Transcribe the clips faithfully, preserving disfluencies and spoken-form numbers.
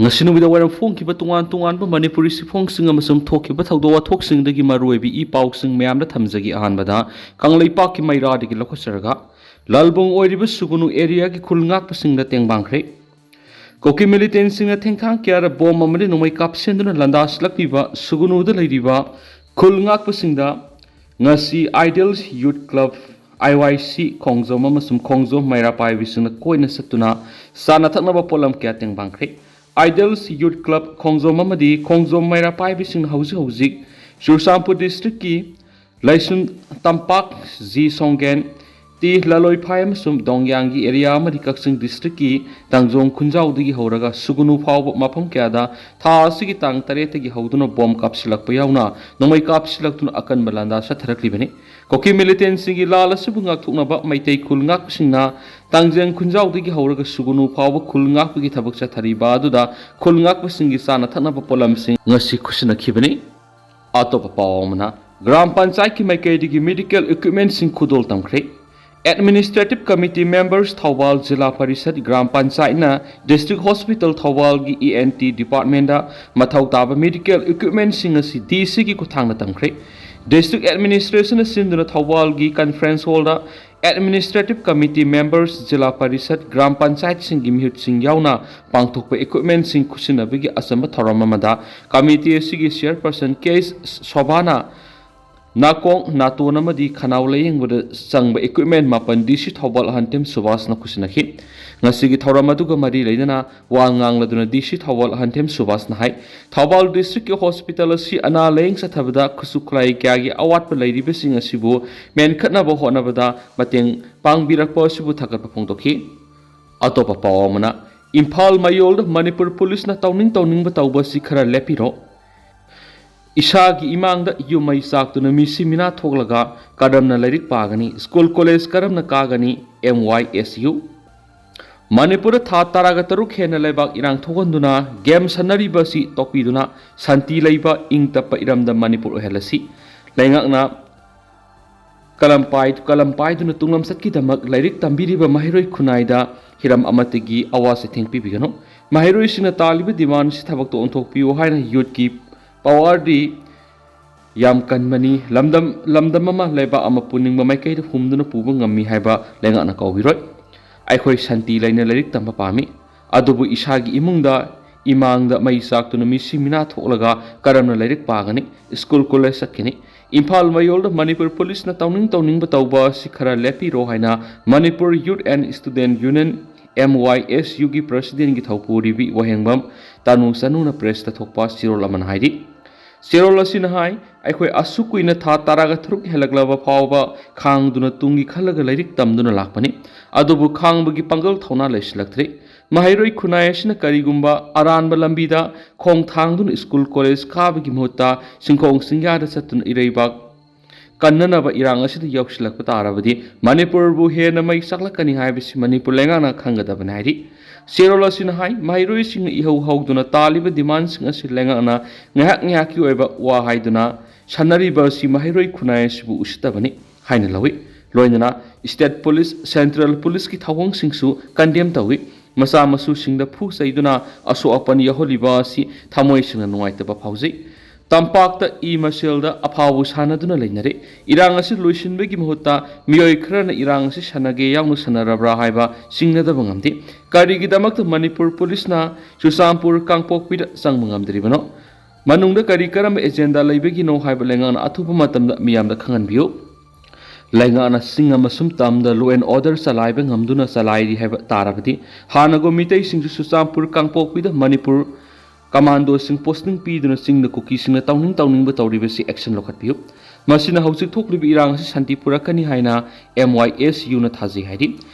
ꯉꯁꯤ ꯅꯨꯃꯤꯗꯥꯡ ꯋꯥꯏꯔꯝ ꯐꯣꯡꯈꯤꯕ ꯇꯣꯉꯥꯟ ꯇꯣꯉꯥꯟꯕ ꯃꯅꯤꯄꯨꯔꯤ ꯁꯤꯐꯣꯡꯁꯤꯡ ꯑꯃꯁꯨꯡ ꯊꯣꯛꯈꯤꯕ ꯊꯧꯗꯣꯛ ꯋꯥꯊꯣꯛꯁꯤꯡꯗꯒꯤ ꯃꯔꯨꯑꯣꯏꯕ ꯏ ꯄꯥꯎꯁꯤꯡ ꯃꯌꯥꯝꯗ ꯊꯝꯖꯒꯦ꯫ ꯑꯍꯥꯟꯕꯗ ꯀꯪꯂꯩꯄꯥꯛꯀꯤ ꯃꯩꯔꯥꯗꯒꯤ ꯂꯧꯈꯠꯆꯔꯒ, ꯂꯥꯜꯕꯨꯡ ꯑꯣꯏꯔꯤꯕ ꯁꯨꯒꯨꯅꯨ ꯑꯦꯔꯤꯌꯥꯒꯤ ꯈꯨꯜ ꯉꯥꯛꯄꯁꯤꯡꯗ ꯇꯦꯡꯕꯥꯡꯈ꯭ꯔꯦ꯫ ꯀꯨꯀꯤ ꯃꯤꯂꯤꯇꯦꯟꯁꯤꯡꯅ ꯊꯦꯡꯊꯥꯡ ꯀꯌꯥꯗ ꯕꯣꯝ ꯑꯃꯗꯤ ꯅꯣꯡꯃꯩ ꯀꯥꯞꯁꯤꯟꯗꯨꯅ ꯂꯥꯟꯗꯥꯁꯤꯜꯂꯛꯂꯤꯕ ꯁꯨꯒꯨꯅꯨꯗ ꯂꯩꯔꯤꯕ ꯈꯨꯜ ꯉꯥꯛꯄꯁꯤꯡꯗ ꯉꯁꯤ Ideals Youth Club, I Y C, ꯈꯣꯡꯖꯣꯝ ꯑꯃꯁꯨꯡ ꯈꯣꯡꯖꯣꯝ ꯃꯩꯔꯥ ꯄꯥꯏꯕꯤꯁꯤꯡꯅ ꯀꯣꯏꯅ ꯆꯠꯇꯨꯅ ꯆꯥꯅ ꯊꯛꯅꯕ ꯄꯣꯠꯂꯝ ꯀꯌꯥ ꯇꯦꯡꯕꯥꯡꯈ꯭ꯔꯦ꯫ Ideals Youth Club ꯈꯣꯡꯖꯣꯝ ꯑꯃꯗꯤ ꯈꯣꯡꯖꯣꯝ ꯃꯩꯔꯥ ꯄꯥꯏꯕꯤꯁꯤꯡꯅ ꯍꯧꯖꯤꯛ ꯍꯧꯖꯤꯛ ꯆꯨꯔꯆꯥꯟꯄꯨꯔ ꯗꯤꯁꯇ꯭ꯔꯤꯛꯀꯤ ꯂꯩꯁꯨꯝ ꯇꯝꯄꯥꯛ, ꯖꯤ ꯁꯣꯡꯒꯦꯟ, ꯇꯤ ꯂꯥꯂꯣꯏꯐꯥꯏ ꯑꯃꯁꯨꯡ ꯗꯣꯡꯌꯥꯡꯒꯤ ꯑꯦꯔꯤꯌꯥ ꯑꯃꯗꯤ ꯀꯛꯆꯤꯡ ꯗꯤꯁꯇ꯭ꯔꯤꯛꯀꯤ ꯇꯥꯡꯖꯣꯡ ꯈꯨꯟꯖꯥꯎꯗꯒꯤ ꯍꯧꯔꯒ ꯁꯨꯒꯨꯅꯨ ꯐꯥꯎꯕ ꯃꯐꯝ ꯀꯌꯥꯗ ꯊꯥ ꯑꯁꯤꯒꯤ ꯇꯥꯡ ꯇꯔꯦꯠꯇꯒꯤ ꯍꯧꯗꯨꯅ ꯕꯣꯝ ꯀꯥꯞꯁꯤꯜꯂꯛꯄ ꯌꯥꯎꯅ ꯅꯣꯡꯃꯩ ꯀꯥꯞꯁꯤꯜꯂꯛꯇꯨꯅ ꯑꯀꯟꯕ ꯂꯥꯟꯗꯥ ꯆꯠꯊꯔꯛꯂꯤꯕꯅꯤ꯫ ꯀꯨꯀꯤ ꯃꯤꯂꯤꯇꯦꯟꯁꯤꯡꯒꯤ ꯂꯥꯜ ꯑꯁꯤꯕꯨ ꯉꯥꯛꯊꯣꯛꯅꯕ ꯃꯩꯇꯩ ꯈꯨꯜ ꯉꯥꯛꯄꯁꯤꯡꯅ ꯇꯥꯡꯖꯦꯡ ꯈꯨꯟꯖꯥꯎꯗꯒꯤ ꯍꯧꯔꯒ ꯁꯨꯒꯨꯅꯨ ꯐꯥꯎꯕ ꯈꯨꯜ ꯉꯥꯛꯄꯒꯤ ꯊꯕꯛ ꯆꯠꯊꯔꯤꯕ ꯑꯗꯨꯗ ꯈꯨꯜ ꯉꯥꯛꯄꯁꯤꯡꯒꯤ ꯆꯥꯅ ꯊꯛꯅꯕ ꯄꯣꯠꯂꯝꯁꯤꯡ ꯉꯁꯤ ꯈꯨꯠꯁꯤꯟꯅꯈꯤꯕꯅꯤ꯫ ꯑꯇꯣꯞꯄ ꯄꯥꯎ ꯑꯃꯅ, ꯒ꯭ꯔꯥꯝ ꯄꯟꯆꯥꯌꯠꯀꯤ ꯃꯥꯏꯀꯩꯗꯒꯤ ꯃꯦꯗꯤꯀꯦꯜ ꯏꯀ꯭ꯋꯤꯞꯃꯦꯟꯁꯤꯡ ꯈꯨꯗꯣꯜ ꯇꯝꯈ꯭ꯔꯦ꯫ Administrative committee members Thoubal Zila Parishad Gram ꯄꯟꯆꯥꯌꯠꯅ ꯗꯤꯁꯇ꯭ꯔꯤꯛ ꯍꯣꯁꯄꯤꯇꯥꯜ ꯊꯧꯕꯥꯜꯒꯤ ꯏ ꯑꯦꯟ ꯇꯤ ꯗꯤꯄꯥꯔꯠꯃꯦꯟꯗ ꯃꯊꯧ ꯇꯥꯕ ꯃꯦꯗꯤꯀꯦꯜ ꯏꯀ꯭ꯋꯤꯞꯃꯦꯟꯁꯤꯡ ꯑꯁꯤ ꯗꯤ ꯁꯤꯒꯤ ꯈꯨꯠꯊꯥꯡꯗ ꯇꯝꯈ꯭ꯔꯦ꯫ ꯗꯤꯁꯇ꯭ꯔꯤꯛ ꯑꯦꯗꯃꯤꯅꯤꯁꯇ꯭ꯔꯦꯁꯟꯅ ꯁꯤꯟꯗꯨꯅ ꯊꯧꯕꯥꯜꯒꯤ ꯀꯟꯐ꯭ꯔꯦꯟꯁ ꯍꯣꯜꯗ ꯑꯦꯗꯃꯤꯅꯤꯁꯇ꯭ꯔꯦꯇꯤꯚ ꯀꯃꯤꯇꯤ ꯃꯦꯝꯕꯔꯁ, ꯖꯤꯂꯥ ꯄꯔꯤꯁꯠ, ꯒ꯭ꯔꯥꯝ ꯄꯟꯆꯥꯌꯠꯁꯤꯡꯒꯤ ꯃꯤꯍꯨꯠꯁꯤꯡ ꯌꯥꯎꯅ ꯄꯥꯡꯊꯣꯛꯄ ꯏꯀ꯭ꯋꯤꯞꯃꯦꯟꯁꯤꯡ ꯈꯨꯠꯁꯤꯟꯅꯕꯒꯤ ꯑꯆꯝꯕ ꯊꯧꯔꯝ ꯑꯃꯗ ꯀꯃꯤꯇꯤ ꯑꯁꯤꯒꯤ ꯆꯤꯌꯔꯄꯔꯁꯟ ꯀꯦ ꯁꯣꯚꯥꯅ ꯅꯥꯀꯣꯡ, ꯅꯥꯇꯣꯟ ꯑꯃꯗꯤ ꯈꯅꯥꯎ ꯂꯥꯌꯦꯡꯕꯗ ꯆꯪꯕ ꯏꯀ꯭ꯋꯤꯞꯃꯦꯟ ꯃꯥꯄꯟ ꯗꯤ ꯁꯤ ꯊꯧꯕꯥꯜ ꯑꯍꯟꯊꯦꯝ ꯁꯨꯕꯥꯁꯅ ꯈꯨꯠꯁꯤꯟꯅꯈꯤ꯫ ꯉꯁꯤꯒꯤ ꯊꯧꯔꯝ ꯑꯗꯨꯒ ꯃꯔꯤ ꯂꯩꯅꯅ ꯋꯥ ꯉꯥꯡꯂꯗꯨꯅ ꯗꯤ ꯁꯤ ꯊꯧꯕꯥꯜ ꯑꯍꯟꯊꯦꯝ ꯁꯨꯕꯥꯁꯅ ꯍꯥꯏ, ꯊꯧꯕꯥꯜ ꯗꯤꯁꯇ꯭ꯔꯤꯛꯀꯤ ꯍꯣꯁꯄꯤꯇꯥꯜ ꯑꯁꯤ ꯑꯅꯥ ꯂꯥꯌꯦꯡ ꯆꯠꯊꯕꯗ ꯈꯨꯠꯁꯨ ꯈꯨꯠꯂꯥꯏ ꯀꯌꯥꯒꯤ ꯑꯋꯥꯠꯄ ꯂꯩꯔꯤꯕꯁꯤꯡ ꯑꯁꯤꯕꯨ ꯃꯦꯟꯈꯠꯅꯕ ꯍꯣꯠꯅꯕꯗ ꯃꯇꯦꯡ ꯄꯥꯡꯕꯤꯔꯛꯄ ꯑꯁꯤꯕꯨ ꯊꯥꯒꯠꯄ ꯐꯣꯡꯗꯣꯛꯈꯤ꯫ ꯑꯇꯣꯞꯄ ꯄꯥꯎ ꯑꯃꯅ, ꯏꯝꯐꯥꯜ ꯃꯌꯣꯜꯗ ꯃꯅꯤꯄꯨꯔ ꯄꯨꯂꯤꯁꯅ ꯇꯧꯅꯤꯡ ꯇꯧꯅꯤꯡꯕ ꯇꯧꯕ ꯑꯁꯤ ꯈꯔ ꯂꯦꯞꯄꯤꯔꯣ꯫ ꯏꯁꯥꯒꯤ ꯏꯃꯥꯡꯗ ꯌꯨꯝ ꯃꯩ ꯆꯥꯛꯇꯨꯅ ꯃꯤꯁꯤ ꯃꯤꯅꯥ ꯊꯣꯛꯂꯒ ꯀꯔꯝꯅ ꯂꯥꯏꯔꯤꯛ ꯄꯥꯒꯅꯤ, ꯁ꯭ꯀꯨꯜ ꯀꯣꯂꯦꯖ ꯀꯔꯝꯅ ꯀꯥꯒꯅꯤ, ꯑꯦꯝ ꯋꯥꯏ ꯑꯦꯁ ꯌꯨ꯫ ꯃꯅꯤꯄꯨꯔꯗ ꯊꯥ ꯇꯔꯥꯒ ꯇꯔꯨꯛ ꯍꯦꯟꯅ ꯂꯩꯕꯥꯛ ꯏꯔꯥꯡ ꯊꯣꯛꯍꯟꯗꯨꯅ ꯒꯦꯝ ꯁꯥꯟꯅꯔꯤꯕ ꯑꯁꯤ ꯇꯣꯛꯄꯤꯗꯨꯅ ꯁꯥꯟꯇꯤ ꯂꯩꯕ ꯏꯪ ꯇꯞꯄ ꯏꯔꯝꯗꯝ ꯃꯅꯤꯄꯨꯔ ꯑꯣꯏꯍꯜꯂꯁꯤ꯫ ꯂꯩꯉꯥꯛꯅ ꯀꯂꯝ ꯄꯥꯏ-, ꯀꯂꯝ ꯄꯥꯏꯗꯨꯅ ꯇꯨꯡꯂꯝꯆꯠꯀꯤꯗꯃꯛ ꯂꯥꯏꯔꯤꯛ ꯇꯝꯕꯤꯔꯤꯕ ꯃꯍꯩꯔꯣꯏ ꯈꯨꯟꯅꯥꯏꯗ ꯍꯤꯔꯝ ꯑꯃꯠꯇꯒꯤ ꯑꯋꯥ ꯆꯩꯊꯦꯡ ꯄꯤꯕꯤꯒꯅꯨ꯫ ꯃꯍꯩꯔꯣꯏꯁꯤꯡꯅ ꯇꯥꯜꯂꯤꯕ demand ꯑꯁꯤ ꯊꯕꯛꯇ ꯑꯣꯟꯊꯣꯛꯄꯤꯌꯨ ꯍꯥꯏꯅ youthꯀꯤ powerꯗꯤ ꯌꯥꯝ ꯀꯟꯕꯅꯤ꯫ ꯂꯝꯗꯝ, ꯂꯝꯗꯝ ꯑꯃ, ꯂꯩꯕꯥꯛ ꯑꯃ ꯄꯨꯅꯤꯡꯕ ꯃꯥꯏꯀꯩꯗ ꯍꯨꯝꯗꯨꯅ ꯄꯨꯕ ꯉꯝꯃꯤ ꯍꯥꯏꯕ ꯂꯩꯉꯥꯛꯅ ꯀꯥꯎꯕꯤꯔꯣꯏ꯫ ꯑꯩꯈꯣꯏ ꯁꯥꯟꯇꯤ ꯂꯩꯅ ꯂꯥꯏꯔꯤꯛ ꯇꯝꯕ ꯄꯥꯝꯃꯤ꯫ ꯑꯗꯨꯕꯨ ꯏꯁꯥꯒꯤ ꯏꯃꯨꯡꯗ, ꯏꯃꯥꯡꯗ ꯃꯩ ꯆꯥꯛꯇꯨꯅ ꯃꯤꯁꯤ ꯃꯤꯅꯥ ꯊꯣꯛꯂꯒ ꯀꯔꯝꯅ ꯂꯥꯏꯔꯤꯛ ꯄꯥꯒꯅꯤ? ꯁ꯭ꯀꯨꯜ ꯀꯣꯂꯦꯖ ꯆꯠꯀꯅꯤ? ꯏꯝꯐꯥꯜ ꯃꯌꯣꯜꯗ ꯃꯅꯤꯄꯨꯔ ꯄꯨꯂꯤꯁꯅ ꯇꯧꯅꯤꯡ ꯇꯧꯅꯤꯡꯕ ꯇꯧꯕ ꯑꯁꯤ ꯈꯔ ꯂꯦꯞꯄꯤꯔꯣ ꯍꯥꯏꯅ Manipur Youth and Student Union, M Y S Uꯒꯤ presidentꯀꯤ ꯊꯧꯄꯨꯔꯤꯕꯤ ꯋꯥꯍꯦꯡꯕꯝ ꯇꯥꯅꯨ ꯆꯅꯨꯅ pressꯇ ꯊꯣꯛꯄ ꯆꯦꯔꯣꯜ ꯑꯃꯅ ꯍꯥꯏꯔꯤ꯫ ꯆꯦꯔꯣꯜ ꯑꯁꯤꯅ ꯍꯥꯏ, ꯑꯩꯈꯣꯏ ꯑꯁꯨꯛ ꯀꯨꯏꯅ ꯊꯥ ꯇꯔꯥꯒ ꯇꯔꯨꯛ ꯍꯦꯜꯂꯛꯂꯕ ꯐꯥꯎꯕ ꯈꯥꯡꯗꯨꯅ ꯇꯨꯡꯒꯤ ꯈꯜꯂꯒ ꯂꯥꯏꯔꯤꯛ ꯇꯝꯗꯨꯅ ꯂꯥꯛꯄꯅꯤ꯫ ꯑꯗꯨꯕꯨ ꯈꯥꯡꯕꯒꯤ ꯄꯥꯡꯒꯜ ꯊꯧꯅꯥ ꯂꯩꯁꯤꯜꯂꯛꯇ꯭ꯔꯦ꯫ ꯃꯍꯩꯔꯣꯏ ꯈꯨꯟꯅꯥꯏ ꯑꯁꯤꯅ ꯀꯔꯤꯒꯨꯝꯕ ꯑꯔꯥꯟꯕ ꯂꯝꯕꯤꯗ ꯈꯣꯡ ꯊꯥꯡꯗꯨꯅ ꯁ꯭ꯀꯨꯜ ꯀꯣꯂꯦꯖ ꯀꯥꯕꯒꯤ ꯃꯍꯨꯠꯇ ꯆꯤꯡꯈꯣꯡ ꯆꯤꯡꯌꯥꯗ ꯆꯠꯇꯨꯅ ꯏꯔꯩꯕꯥꯛ ꯀꯟꯅꯅꯕ ꯏꯔꯥꯡ ꯑꯁꯤꯗ ꯌꯧꯁꯤꯜꯂꯛꯄ ꯇꯥꯔꯕꯗꯤ ꯃꯅꯤꯄꯨꯔꯕꯨ ꯍꯦꯟꯅ ꯃꯩ ꯆꯥꯛꯂꯛꯀꯅꯤ ꯍꯥꯏꯕꯁꯤ ꯃꯅꯤꯄꯨꯔ ꯂꯩꯉꯥꯛꯅ ꯈꯪꯒꯗꯕꯅꯤ ꯍꯥꯏꯔꯤ꯫ ꯆꯦꯔꯣꯜ ꯑꯁꯤꯅ ꯍꯥꯏ, ꯃꯍꯩꯔꯣꯏꯁꯤꯡꯅ ꯏꯍꯧ ꯍꯧꯗꯨꯅ ꯇꯥꯜꯂꯤꯕ demandꯁꯤꯡ ꯑꯁꯤ ꯂꯩꯉꯥꯛꯅ ꯉꯥꯏꯍꯥꯛ ꯉꯥꯏꯍꯥꯛꯀꯤ ꯑꯣꯏꯕ ꯋꯥ ꯍꯥꯏꯗꯨꯅ ꯁꯥꯟꯅꯔꯤꯕ ꯑꯁꯤ ꯃꯍꯩꯔꯣꯏ ꯈꯨꯟꯅꯥꯏ ꯑꯁꯤꯕꯨ ꯎꯁꯤꯠꯇꯕꯅꯤ ꯍꯥꯏꯅ ꯂꯧꯏ꯫ ꯂꯣꯏꯅꯅ state police, central policeꯀꯤ ꯊꯧꯑꯣꯡꯁꯤꯡꯁꯨ condemn ꯇꯧꯏ꯫ ꯃꯆꯥ ꯃꯁꯨꯁꯤꯡꯗ ꯐꯨ ꯆꯩꯗꯨꯅ ꯑꯁꯣꯛ ꯑꯄꯟ ꯌꯥꯎꯍꯜꯂꯤꯕ ꯑꯁꯤ ꯊꯃꯣꯏ ꯁꯦꯡꯅ ꯅꯨꯡꯉꯥꯏꯇꯕ ꯐꯥꯎꯖꯩ꯫ ꯇꯝꯄꯥꯛꯇ ꯏ ꯃꯁꯦꯜꯗ ꯑꯐꯥꯎꯕ ꯁꯥꯟꯅꯗꯨꯅ ꯂꯩꯅꯔꯤ꯫ ꯏꯔꯥꯡ ꯑꯁꯤ ꯂꯣꯏꯁꯤꯟꯕꯒꯤ ꯃꯍꯨꯠꯇ ꯃꯤꯑꯣꯏ ꯈꯔꯅ ꯏꯔꯥꯡ ꯑꯁꯤ ꯁꯥꯟꯅꯒꯦ ꯌꯥꯎꯅ ꯁꯥꯟꯅꯔꯕ꯭ꯔꯥ ꯍꯥꯏꯕ ꯆꯤꯡꯅꯗꯕ ꯉꯝꯗꯦ꯫ ꯀꯔꯤꯒꯤꯗꯃꯛꯇ ꯃꯅꯤꯄꯨꯔ ꯄꯨꯂꯤꯁꯅ ꯆꯨꯔꯆꯥꯟꯄꯨꯔ ꯀꯥꯡꯄꯣꯛꯄꯤꯗ ꯆꯪꯕ ꯉꯝꯗ꯭ꯔꯤꯕꯅꯣ? ꯃꯅꯨꯡꯗ ꯀꯔꯤ ꯀꯔꯝꯕ agenda ꯂꯩꯕꯒꯤꯅꯣ ꯍꯥꯏꯕ ꯂꯩꯉꯥꯛꯅ ꯑꯊꯨꯕ ꯃꯇꯝꯗ ꯃꯤꯌꯥꯝꯗ ꯈꯪꯍꯟꯕꯤꯌꯨ꯫ ꯂꯩꯉꯥꯛꯅ ꯆꯤꯡ ꯑꯃꯁꯨꯡ ꯇꯝꯗ law and order ꯆꯂꯥꯏꯕ ꯉꯝꯗꯨꯅ ꯆꯂꯥꯏꯔꯤ ꯍꯥꯏꯕ ꯇꯥꯔꯕꯗꯤ, ꯍꯥꯟꯅꯒꯨꯝ ꯃꯤꯇꯩꯁꯤꯡꯁꯨ ꯆꯨꯔꯆꯥꯟꯄꯨꯔ ꯀꯥꯡꯄꯣꯛꯄꯤꯗ ꯃꯅꯤꯄꯨꯔ commandoꯁꯤꯡ posting ꯄꯤꯗꯨꯅ ꯆꯤꯡꯗ ꯀꯨꯀꯤꯁꯤꯡꯅ ꯇꯧꯅꯤꯡ ꯇꯧꯅꯤꯡꯕ ꯇꯧꯔꯤꯕꯁꯤ action ꯂꯧꯈꯠꯄꯤꯌꯨ꯫ ꯃꯁꯤꯅ ꯍꯧꯖꯤꯛ ꯊꯣꯛꯂꯤꯕ ꯏꯔꯥꯡ ꯑꯁꯤ ꯁꯥꯟꯇꯤ ꯄꯨꯔꯛꯀꯅꯤ ꯍꯥꯏꯅ M Y S Uꯅ ꯊꯥꯖꯩ ꯍꯥꯏꯔꯤ꯫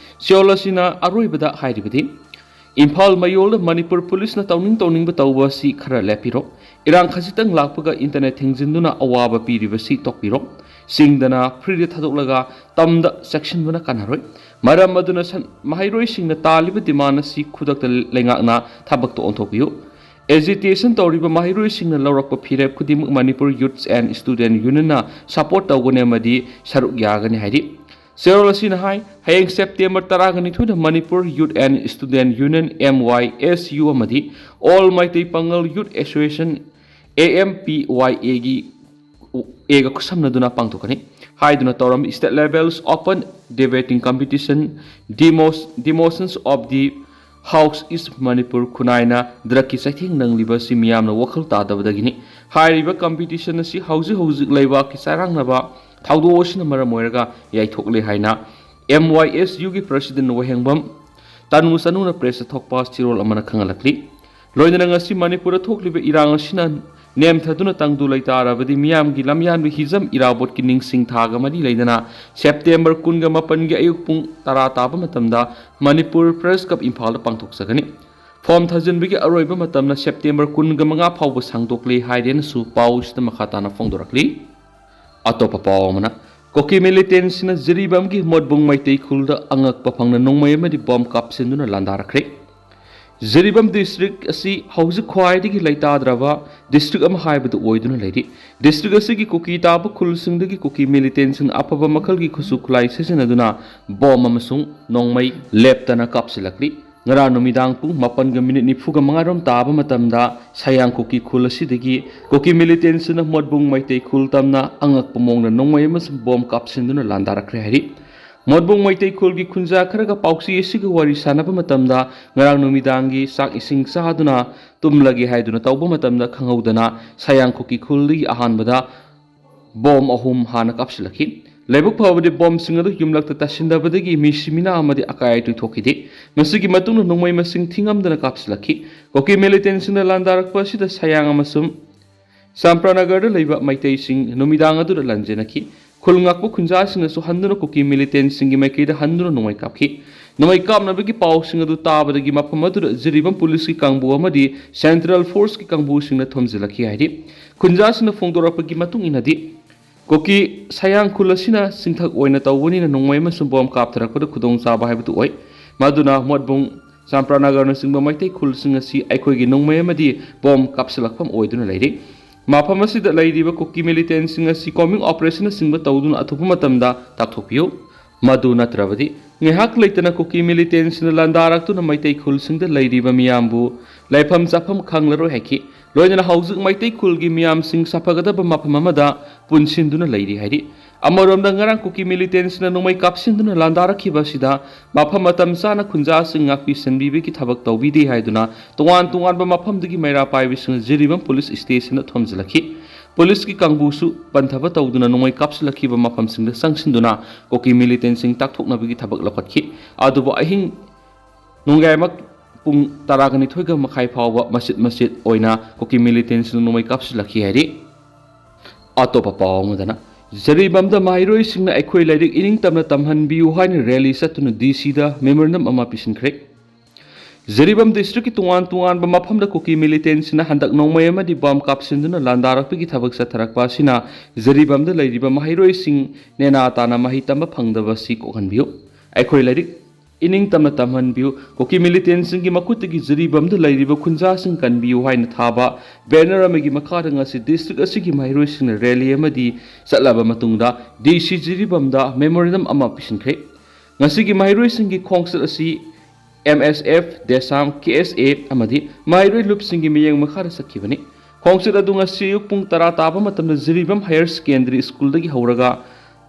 ꯆꯦꯔꯣꯜ ꯑꯁꯤꯅ ꯑꯔꯣꯏꯕꯗ ꯍꯥꯏꯔꯤꯕꯗꯤ, ꯏꯝꯐꯥꯜ ꯃꯌꯣꯜꯗ ꯃꯅꯤꯄꯨꯔ ꯄꯨꯂꯤꯁꯅ ꯇꯧꯅꯤꯡ ꯇꯧꯅꯤꯡꯕ ꯇꯧꯕ ꯑꯁꯤ ꯈꯔ ꯂꯦꯞꯄꯤꯔꯣ꯫ ꯏꯔꯥꯡ ꯈꯖꯤꯛꯇꯪ ꯂꯥꯛꯄꯒ internet ꯊꯤꯡꯖꯤꯟꯗꯨꯅ ꯑꯋꯥꯕ ꯄꯤꯔꯤꯕꯁꯤ ꯇꯣꯛꯄꯤꯔꯣ꯫ ꯆꯤꯡꯗꯅ freeꯗ ꯊꯥꯗꯣꯛꯂꯒ ꯇꯝꯗ ꯆꯦꯛꯁꯤꯟꯕꯅ ꯀꯥꯟꯅꯔꯣꯏ꯫ ꯃꯔꯝ ꯑꯗꯨꯅ ꯁꯟ-, ꯃꯍꯩꯔꯣꯏꯁꯤꯡꯅ ꯇꯥꯜꯂꯤꯕ demand ꯑꯁꯤ ꯈꯨꯗꯛꯇ ꯂꯩꯉꯥꯛꯅ ꯊꯕꯛꯇ ꯑꯣꯟꯊꯣꯛꯄꯤꯌꯨ꯫ ꯑꯦꯖꯤꯇꯦꯁꯟ ꯇꯧꯔꯤꯕ ꯃꯍꯩꯔꯣꯏꯁꯤꯡꯅ ꯂꯧꯔꯛꯄ ꯐꯤꯔꯦꯞ ꯈꯨꯗꯤꯡꯃꯛ ꯃꯅꯤꯄꯨꯔ ꯌꯨꯠꯁ ꯑꯦꯟ ꯁ꯭ꯇꯨꯗꯦꯟ ꯌꯨꯅꯤꯌꯟꯅ ꯁꯄꯣꯔꯠ ꯇꯧꯒꯅꯤ ꯑꯃꯗꯤ ꯁꯔꯨꯛ ꯌꯥꯒꯅꯤ ꯍꯥꯏꯔꯤ꯫ ꯆꯦꯔꯣꯜ ꯑꯁꯤꯅ ꯍꯥꯏ, ꯍꯌꯦꯡ ꯁꯦꯞꯇꯦꯝꯕꯔ ꯇꯔꯥꯒ ꯅꯤꯊꯣꯏꯗ Manipur youth and student union, M Y S U, ꯑꯃꯗꯤ all Meitei Pangal youth association, A M P Y ꯑꯦꯒꯤ ꯑꯦꯒ ꯈꯨꯠꯁꯝꯅꯗꯨꯅ ꯄꯥꯡꯊꯣꯛꯀꯅꯤ ꯍꯥꯏꯗꯨꯅ ꯇꯧꯔꯝꯃꯤ꯫ State Levels Open Debating Competition, Demos-, Demonstrations of the House East Manipur ꯈꯨꯟꯅꯥꯏꯅ ꯗ꯭ꯔꯛꯀꯤ ꯆꯩꯊꯦꯡ ꯅꯪꯂꯤꯕ ꯑꯁꯤ ꯃꯤꯌꯥꯝꯅ ꯋꯥꯈꯜ ꯇꯥꯗꯕꯗꯒꯤꯅꯤ꯫ ꯍꯥꯏꯔꯤꯕ ꯀꯝꯄꯤꯇꯤꯁꯟ ꯑꯁꯤ ꯍꯧꯖꯤꯛ ꯍꯧꯖꯤꯛ ꯂꯩꯕꯥꯛꯀꯤ ꯆꯔꯥꯡꯅꯕ ꯊꯧꯗꯣꯛ ꯑꯁꯤꯅ ꯃꯔꯝ ꯑꯣꯏꯔꯒ ꯌꯥꯏꯊꯣꯛꯂꯦ ꯍꯥꯏꯅ ꯑꯦꯝ ꯋꯥꯏ ꯑꯦꯁ ꯌꯨꯒꯤ ꯄ꯭ꯔꯁꯤꯗꯦꯟ ꯋꯥꯍꯦꯡꯕꯝ ꯇꯅꯨ ꯆꯅꯨꯅ ꯄ꯭ꯔꯦꯁꯇ ꯊꯣꯛꯄ ꯆꯦꯔꯣꯜ ꯑꯃꯅ ꯈꯪꯍꯜꯂꯛꯂꯤ꯫ ꯂꯣꯏꯅꯅ ꯉꯁꯤ ꯃꯅꯤꯄꯨꯔꯗ ꯊꯣꯛꯂꯤꯕ ꯏꯔꯥꯡ ꯑꯁꯤꯅ ꯅꯦꯝꯊꯗꯨꯅ ꯇꯪꯗꯨ ꯂꯩꯇꯥꯔꯕꯗꯤ ꯃꯤꯌꯥꯝꯒꯤ ꯂꯝꯌꯥꯟꯕ ꯍꯤꯖꯝ ꯏꯔꯥꯕꯣꯠꯀꯤ ꯅꯤꯡꯁꯤꯡ ꯊꯥꯒ ꯃꯔꯤ ꯂꯩꯅꯅ ꯁꯦꯞꯇꯦꯝꯕꯔ ꯀꯨꯟꯒ ꯃꯥꯄꯟꯒꯤ ꯑꯌꯨꯛ ꯄꯨꯡ ꯇꯔꯥ ꯇꯥꯕ ꯃꯇꯝꯗ ꯃꯅꯤꯄꯨꯔ ꯄ꯭ꯔꯦꯁ ꯀ꯭ꯂꯕ ꯏꯝꯐꯥꯜꯗ ꯄꯥꯡꯊꯣꯛꯆꯒꯅꯤ꯫ ꯐꯣꯔꯝ ꯊꯥꯖꯤꯟꯕꯒꯤ ꯑꯔꯣꯏꯕ ꯃꯇꯝꯅ ꯁꯦꯞꯇꯦꯝꯕꯔ ꯀꯨꯟꯒ ꯃꯉꯥ ꯐꯥꯎꯕ ꯁꯥꯡꯗꯣꯛꯂꯤ ꯍꯥꯏꯔꯦꯅꯁꯨ ꯄꯥꯎꯁꯤꯗ ꯃꯈꯥ ꯇꯥꯅ ꯐꯣꯡꯗꯣꯔꯛꯂꯤ꯫ ꯑꯇꯣꯞꯄ ꯄꯥꯎ ꯑꯃꯅ, ꯀꯨꯀꯤ ꯃꯤꯂꯤꯇꯦꯟꯁꯤꯅ ꯖꯤꯔꯤꯕꯥꯝꯒꯤ ꯃꯣꯠꯕꯨꯡ ꯃꯩꯇꯩ ꯈꯨꯜꯗ ꯑꯉꯛꯄ ꯐꯪꯅ ꯅꯣꯡꯃꯩ ꯑꯃꯗꯤ ꯕꯣꯝ ꯀꯥꯞꯁꯤꯟꯗꯨꯅ ꯂꯥꯟꯗꯥꯔꯛꯈ꯭ꯔꯦ꯫ ꯖꯤꯔꯤꯕꯥꯝ ꯗꯤꯁꯇ꯭ꯔꯤꯛ ꯑꯁꯤ ꯍꯧꯖꯤꯛ ꯈ꯭ꯋꯥꯏꯗꯒꯤ ꯂꯩꯇꯥꯗ꯭ꯔꯕ ꯗꯤꯁꯇ꯭ꯔꯤꯛ ꯑꯃ ꯍꯥꯏꯕꯗꯨ ꯑꯣꯏꯗꯨꯅ ꯂꯩꯔꯤ꯫ ꯗꯤꯁꯇ꯭ꯔꯤꯛ ꯑꯁꯤꯒꯤ ꯀꯨꯀꯤ ꯇꯥꯕ ꯈꯨꯜꯁꯤꯡꯗꯒꯤ ꯀꯨꯀꯤ ꯃꯤꯂꯤꯇꯦꯟꯁꯤꯡꯅ ꯑꯐꯕ ꯃꯈꯜꯒꯤ ꯈꯨꯠꯁꯨ ꯈꯨꯠꯂꯥꯏ ꯁꯤꯖꯤꯟꯅꯗꯨꯅ ꯕꯣꯝ ꯑꯃꯁꯨꯡ ꯅꯣꯡꯃꯩ ꯂꯦꯞꯇꯅ ꯀꯥꯞꯁꯤꯜꯂꯛꯂꯤ꯫ ꯉꯔꯥꯡ ꯅꯨꯃꯤꯗꯥꯡ ꯄꯨꯡ ꯃꯥꯄꯟꯒ ꯃꯤꯅꯤꯠ ꯅꯤꯐꯨꯒ ꯃꯉꯥꯔꯣꯝ ꯇꯥꯕ ꯃꯇꯝꯗ ꯁꯌꯥꯡ ꯀꯨꯀꯤ ꯈꯨꯜ ꯑꯁꯤꯗꯒꯤ ꯀꯨꯀꯤ ꯃꯤꯂꯤꯇꯦꯟꯁꯤꯅ ꯃꯣꯠꯕꯨꯡ ꯃꯩꯇꯩ ꯈꯨꯜ ꯇꯝꯅ ꯑꯉꯛꯄ ꯃꯑꯣꯡꯗ ꯅꯣꯡꯃꯩ ꯑꯃꯁꯨꯡ ꯕꯣꯝ ꯀꯥꯞꯁꯤꯟꯗꯨꯅ ꯂꯥꯟꯗꯥꯔꯛꯈ꯭ꯔꯦ ꯍꯥꯏꯔꯤ꯫ ꯃꯣꯠꯕꯨꯡ ꯃꯩꯇꯩ ꯈꯨꯜꯒꯤ ꯈꯨꯟꯖꯥ ꯈꯔꯒ ꯄꯥꯎꯆꯦ ꯑꯁꯤꯒ ꯋꯥꯔꯤ ꯁꯥꯟꯅꯕ ꯃꯇꯝꯗ ꯉꯔꯥꯡ ꯅꯨꯃꯤꯗꯥꯡꯒꯤ ꯆꯥꯛ ꯏꯁꯤꯡ ꯆꯥꯗꯨꯅ ꯇꯨꯝꯂꯒꯦ ꯍꯥꯏꯗꯨꯅ ꯇꯧꯕ ꯃꯇꯝꯗ ꯈꯪꯍꯧꯗꯅ ꯁꯌꯥꯡ ꯀꯨꯀꯤ ꯈꯨꯜꯗꯒꯤ ꯑꯍꯥꯟꯕꯗ ꯕꯣꯝ ꯑꯍꯨꯝ ꯍꯥꯟꯅ ꯀꯥꯞꯁꯤꯜꯂꯛꯈꯤ꯫ ꯂꯥꯏꯕꯛ ꯐꯕꯗꯤ ꯕꯣꯝꯁꯤꯡ ꯑꯗꯨ ꯌꯨꯝꯂꯛꯇ ꯇꯥꯁꯤꯟꯗꯕꯗꯒꯤ ꯃꯤ ꯁꯤꯃꯤꯅꯥ ꯑꯃꯗꯤ ꯑꯀꯥꯏ ꯑꯇꯣꯏ ꯊꯣꯛꯈꯤꯗꯦ꯫ ꯃꯁꯤꯒꯤ ꯃꯇꯨꯡꯗ ꯅꯣꯡꯃꯩ ꯃꯁꯤꯡ ꯊꯤꯉꯝꯗꯅ ꯀꯥꯞꯁꯤꯜꯂꯛꯈꯤ꯫ ꯀꯨꯀꯤ ꯃꯤꯂꯤꯇꯦꯟꯁꯤꯡꯅ ꯂꯥꯟꯗꯥꯔꯛꯄ ꯑꯁꯤꯗ ꯁꯌꯥꯡ ꯑꯃꯁꯨꯡ ꯆꯥꯝꯄ꯭ꯔꯥꯅꯒꯔꯗ ꯂꯩꯕ ꯃꯩꯇꯩꯁꯤꯡ ꯅꯨꯃꯤꯗꯥꯡ ꯑꯗꯨꯗ ꯂꯥꯟꯖꯦꯟꯅꯈꯤ꯫ ꯈꯨꯜ ꯉꯥꯛꯄ ꯈꯨꯟꯖꯥꯁꯤꯡꯅꯁꯨ ꯍꯟꯗꯨꯅ ꯀꯨꯀꯤ ꯃꯤꯂꯤꯇꯦꯟꯁꯤꯡꯒꯤ ꯃꯥꯏꯀꯩꯗ ꯍꯟꯗꯨꯅ ꯅꯣꯡꯃꯩ ꯀꯥꯞꯈꯤ꯫ ꯅꯣꯡꯃꯩ ꯀꯥꯞꯅꯕꯒꯤ ꯄꯥꯎꯁꯤꯡ ꯑꯗꯨ ꯇꯥꯕꯗꯒꯤ ꯃꯐꯝ ꯑꯗꯨꯗ ꯖꯤꯔꯤꯕꯥꯝ ꯄꯨꯂꯤꯁꯀꯤ ꯀꯥꯡꯕꯨ ꯑꯃꯗꯤ ꯁꯦꯟꯇ꯭ꯔꯦꯜ ꯐꯣꯔꯁꯀꯤ ꯀꯥꯡꯕꯨꯁꯤꯡꯅ ꯊꯣꯝꯖꯤꯜꯂꯛꯈꯤ ꯍꯥꯏꯔꯤ꯫ ꯈꯨꯟꯖꯥꯁꯤꯡꯅ ꯐꯣꯡꯗꯣꯔꯛꯄꯒꯤ ꯃꯇꯨꯡ ꯏꯟꯅꯗꯤ, ꯀꯨꯀꯤ ꯁꯌꯥꯡ ꯈꯨꯜ ꯑꯁꯤꯅ ꯆꯤꯡꯊꯛ ꯑꯣꯏꯅ ꯇꯧꯕꯅꯤꯅ ꯅꯣꯡꯃꯩ ꯑꯃꯁꯨꯡ ꯕꯣꯝ ꯀꯥꯞꯊꯔꯛꯄꯗ ꯈꯨꯗꯣꯡꯆꯥꯕ ꯍꯥꯏꯕꯗꯨ ꯑꯣꯏ꯫ ꯃꯗꯨꯅ ꯃꯣꯠꯕꯨꯡ ꯆꯥꯝꯄ꯭ꯔꯥꯅꯒꯔꯅꯆꯤꯡꯕ ꯃꯩꯇꯩ ꯈꯨꯜꯁꯤꯡ ꯑꯁꯤ ꯑꯩꯈꯣꯏꯒꯤ ꯅꯣꯡꯃꯩ ꯑꯃꯗꯤ ꯕꯣꯝ ꯀꯥꯞꯁꯤꯜꯂꯛꯐꯝ ꯑꯣꯏꯗꯨꯅ ꯂꯩꯔꯤ꯫ ꯃꯐꯝ ꯑꯁꯤꯗ ꯂꯩꯔꯤꯕ ꯀꯨꯀꯤ ꯃꯤꯂꯤꯇꯦꯟꯁꯤꯡ ꯑꯁꯤ ꯀꯣꯝꯕꯤꯡ ꯑꯣꯄꯔꯦꯁꯟꯅꯆꯤꯡꯕ ꯇꯧꯗꯨꯅ ꯑꯊꯨꯕ ꯃꯇꯝꯗ ꯇꯥꯛꯊꯣꯛꯄꯤꯌꯨ꯫ ꯃꯗꯨ ꯅꯠꯇ꯭ꯔꯕꯗꯤ ꯉꯥꯏꯍꯥꯛ ꯂꯩꯇꯅ ꯀꯨꯀꯤ ꯃꯤꯂꯤꯇꯦꯟꯁꯤꯡꯅ ꯂꯥꯟꯗꯥꯔꯛꯇꯨꯅ ꯃꯩꯇꯩ ꯈꯨꯜꯁꯤꯡꯗ ꯂꯩꯔꯤꯕ ꯃꯤꯌꯥꯝꯕꯨ ꯂꯩꯐꯝ ꯆꯥꯐꯝ ꯈꯪꯂꯔꯣꯏ ꯍꯥꯏꯈꯤ꯫ ꯂꯣꯏꯅꯅ ꯍꯧꯖꯤꯛ ꯃꯩꯇꯩ ꯈꯨꯜꯒꯤ ꯃꯤꯌꯥꯝꯁꯤꯡ ꯁꯥꯐꯒꯗꯕ ꯃꯐꯝ ꯑꯃꯗ ꯄꯨꯟꯁꯤꯟꯗꯨꯅ ꯂꯩꯔꯤ ꯍꯥꯏꯔꯤ꯫ ꯑꯃꯔꯣꯝꯗ ꯉꯔꯥꯡ ꯀꯨꯀꯤ ꯃꯤꯂꯤꯇꯦꯟꯁꯤꯡꯅ ꯅꯣꯡꯃꯩ ꯀꯥꯞꯁꯤꯟꯗꯨꯅ ꯂꯥꯟꯗꯥꯔꯛꯈꯤꯕ ꯑꯁꯤꯗ ꯃꯐꯝ ꯃꯇꯝ ꯆꯥꯅ ꯈꯨꯟꯖꯥꯁꯤꯡ ꯉꯥꯛꯄꯤ ꯁꯦꯟꯕꯤꯕꯒꯤ ꯊꯕꯛ ꯇꯧꯕꯤꯗꯦ ꯍꯥꯏꯗꯨꯅ ꯇꯣꯉꯥꯟ ꯇꯣꯉꯥꯟꯕ ꯃꯐꯝꯗꯒꯤ ꯃꯩꯔꯥ ꯄꯥꯏꯕꯁꯤꯡꯅ ꯖꯤꯔꯤꯕꯥꯝ ꯄꯨꯂꯤꯁ ꯁ꯭ꯇꯦꯁꯟꯗ ꯊꯣꯝꯖꯤꯜꯂꯛꯈꯤ꯫ ꯄꯨꯂꯤꯁꯀꯤ ꯀꯥꯡꯕꯨꯁꯨ ꯄꯟꯊꯕ ꯇꯧꯗꯨꯅ ꯅꯣꯡꯃꯩ ꯀꯥꯞꯁꯤꯜꯂꯛꯈꯤꯕ ꯃꯐꯝꯁꯤꯡꯗ ꯆꯪꯁꯤꯟꯗꯨꯅ ꯀꯨꯀꯤ ꯃꯤꯂꯤꯇꯦꯟꯁꯤꯡ ꯇꯥꯛꯊꯣꯛꯅꯕꯒꯤ ꯊꯕꯛ ꯂꯧꯈꯠꯈꯤ꯫ ꯑꯗꯨꯕꯨ ꯑꯍꯤꯡ ꯅꯣꯡꯌꯥꯏꯃꯛ ꯄꯨꯡ ꯇꯔꯥꯒ ꯅꯤꯊꯣꯏꯒ ꯃꯈꯥꯏ ꯐꯥꯎꯕ ꯃꯆꯤꯠ ꯃꯆꯤꯠ ꯑꯣꯏꯅ ꯀꯨꯀꯤ ꯃꯤꯂꯤꯇꯦꯟꯁꯤꯡꯅ ꯅꯣꯡꯃꯩ ꯀꯥꯞꯁꯤꯜꯂꯛꯈꯤ ꯍꯥꯏꯔꯤ꯫ ꯑꯇꯣꯞꯄ ꯄꯥꯎ ꯑꯃꯗꯅ, ꯖꯔꯤꯕꯥꯝꯗ ꯃꯍꯩꯔꯣꯏꯁꯤꯡꯅ ꯑꯩꯈꯣꯏ ꯂꯥꯏꯔꯤꯛ ꯏꯅꯤꯡꯇꯝꯅ ꯇꯝꯍꯟꯕꯤꯌꯨ ꯍꯥꯏꯅ ꯔꯦꯂꯤ ꯆꯠꯇꯨꯅ ꯗꯤ ꯁꯤꯗ ꯃꯦꯃꯣꯔꯦꯟꯗꯝ ꯑꯃ ꯄꯤꯁꯤꯟꯈ꯭ꯔꯦ꯫ ꯖꯔꯤꯕꯥꯝ ꯗꯤꯁꯇ꯭ꯔꯤꯛꯀꯤ ꯇꯣꯉꯥꯟ ꯇꯣꯉꯥꯟꯕ ꯃꯐꯝꯗ ꯀꯨꯀꯤ ꯃꯤꯂꯤꯇꯦꯟꯁꯤꯡꯅ ꯍꯟꯗꯛ ꯅꯣꯡꯃꯩ ꯑꯃꯗꯤ ꯕꯝ ꯀꯥꯞꯁꯤꯟꯗꯨꯅ ꯂꯥꯟꯗꯥꯔꯛꯄꯒꯤ ꯊꯕꯛ ꯆꯠꯊꯔꯛꯄ ꯑꯁꯤꯅ ꯖꯔꯤꯕꯥꯝꯗ ꯂꯩꯔꯤꯕ ꯃꯍꯩꯔꯣꯏꯁꯤꯡ ꯅꯦꯅꯥ ꯇꯥꯅ ꯃꯍꯩ ꯇꯝꯕ ꯐꯪꯗꯕ ꯑꯁꯤ ꯀꯣꯛꯍꯟꯕꯤꯌꯨ꯫ ꯑꯩꯈꯣꯏ ꯂꯥꯏꯔꯤꯛ ꯏꯅꯤꯡꯇꯝꯅ ꯇꯝꯍꯟꯕꯤꯌꯨ꯫ ꯀꯨꯀꯤ ꯃꯤꯂꯤꯇꯦꯟꯁꯤꯡꯒꯤ ꯃꯈꯨꯠꯇꯒꯤ ꯖꯔꯤꯕꯥꯝꯗ ꯂꯩꯔꯤꯕ ꯈꯨꯟꯖꯥꯁꯤꯡ ꯀꯟꯕꯤꯌꯨ ꯍꯥꯏꯅ ꯊꯥꯕ ꯕꯦꯅꯔ ꯑꯃꯒꯤ ꯃꯈꯥꯗ ꯉꯁꯤ ꯗꯤꯁꯇ꯭ꯔꯤꯛ ꯑꯁꯤꯒꯤ ꯃꯍꯩꯔꯣꯏꯁꯤꯡꯅ ꯔꯦꯂꯤ ꯑꯃꯗꯤ ꯆꯠꯂꯕ ꯃꯇꯨꯡꯗ ꯗꯤ ꯁꯤ ꯖꯔꯤꯕꯥꯝꯗ ꯃꯦꯃꯣꯔꯦꯟꯗꯝ ꯑꯃ ꯄꯤꯁꯤꯟꯈ꯭ꯔꯦ꯫ ꯉꯁꯤꯒꯤ ꯃꯍꯩꯔꯣꯏꯁꯤꯡꯒꯤ ꯈꯣꯡꯆꯠ ꯑꯁꯤ ꯑꯦꯝ ꯑꯦꯁ ꯑꯦꯐ, ꯗꯦꯁꯥꯝ, ꯀꯦ ꯑꯦꯁ ꯑꯦ ꯑꯃꯗꯤ ꯃꯍꯩꯔꯣꯏ ꯂꯨꯞꯁꯤꯡꯒꯤ ꯃꯤꯠꯌꯦꯡ ꯃꯈꯥꯗ ꯆꯠꯈꯤꯕꯅꯤ꯫ ꯈꯣꯡꯆꯠ ꯑꯗꯨ ꯉꯁꯤ ꯑꯌꯨꯛ ꯄꯨꯡ ꯇꯔꯥ ꯇꯥꯕ ꯃꯇꯝꯗ ꯖꯤꯔꯤꯕꯥꯝ ꯍꯥꯌꯔ ꯁꯦꯀꯦꯟꯗꯔꯤ ꯁ꯭ꯀꯨꯜꯗꯒꯤ ꯍꯧꯔꯒ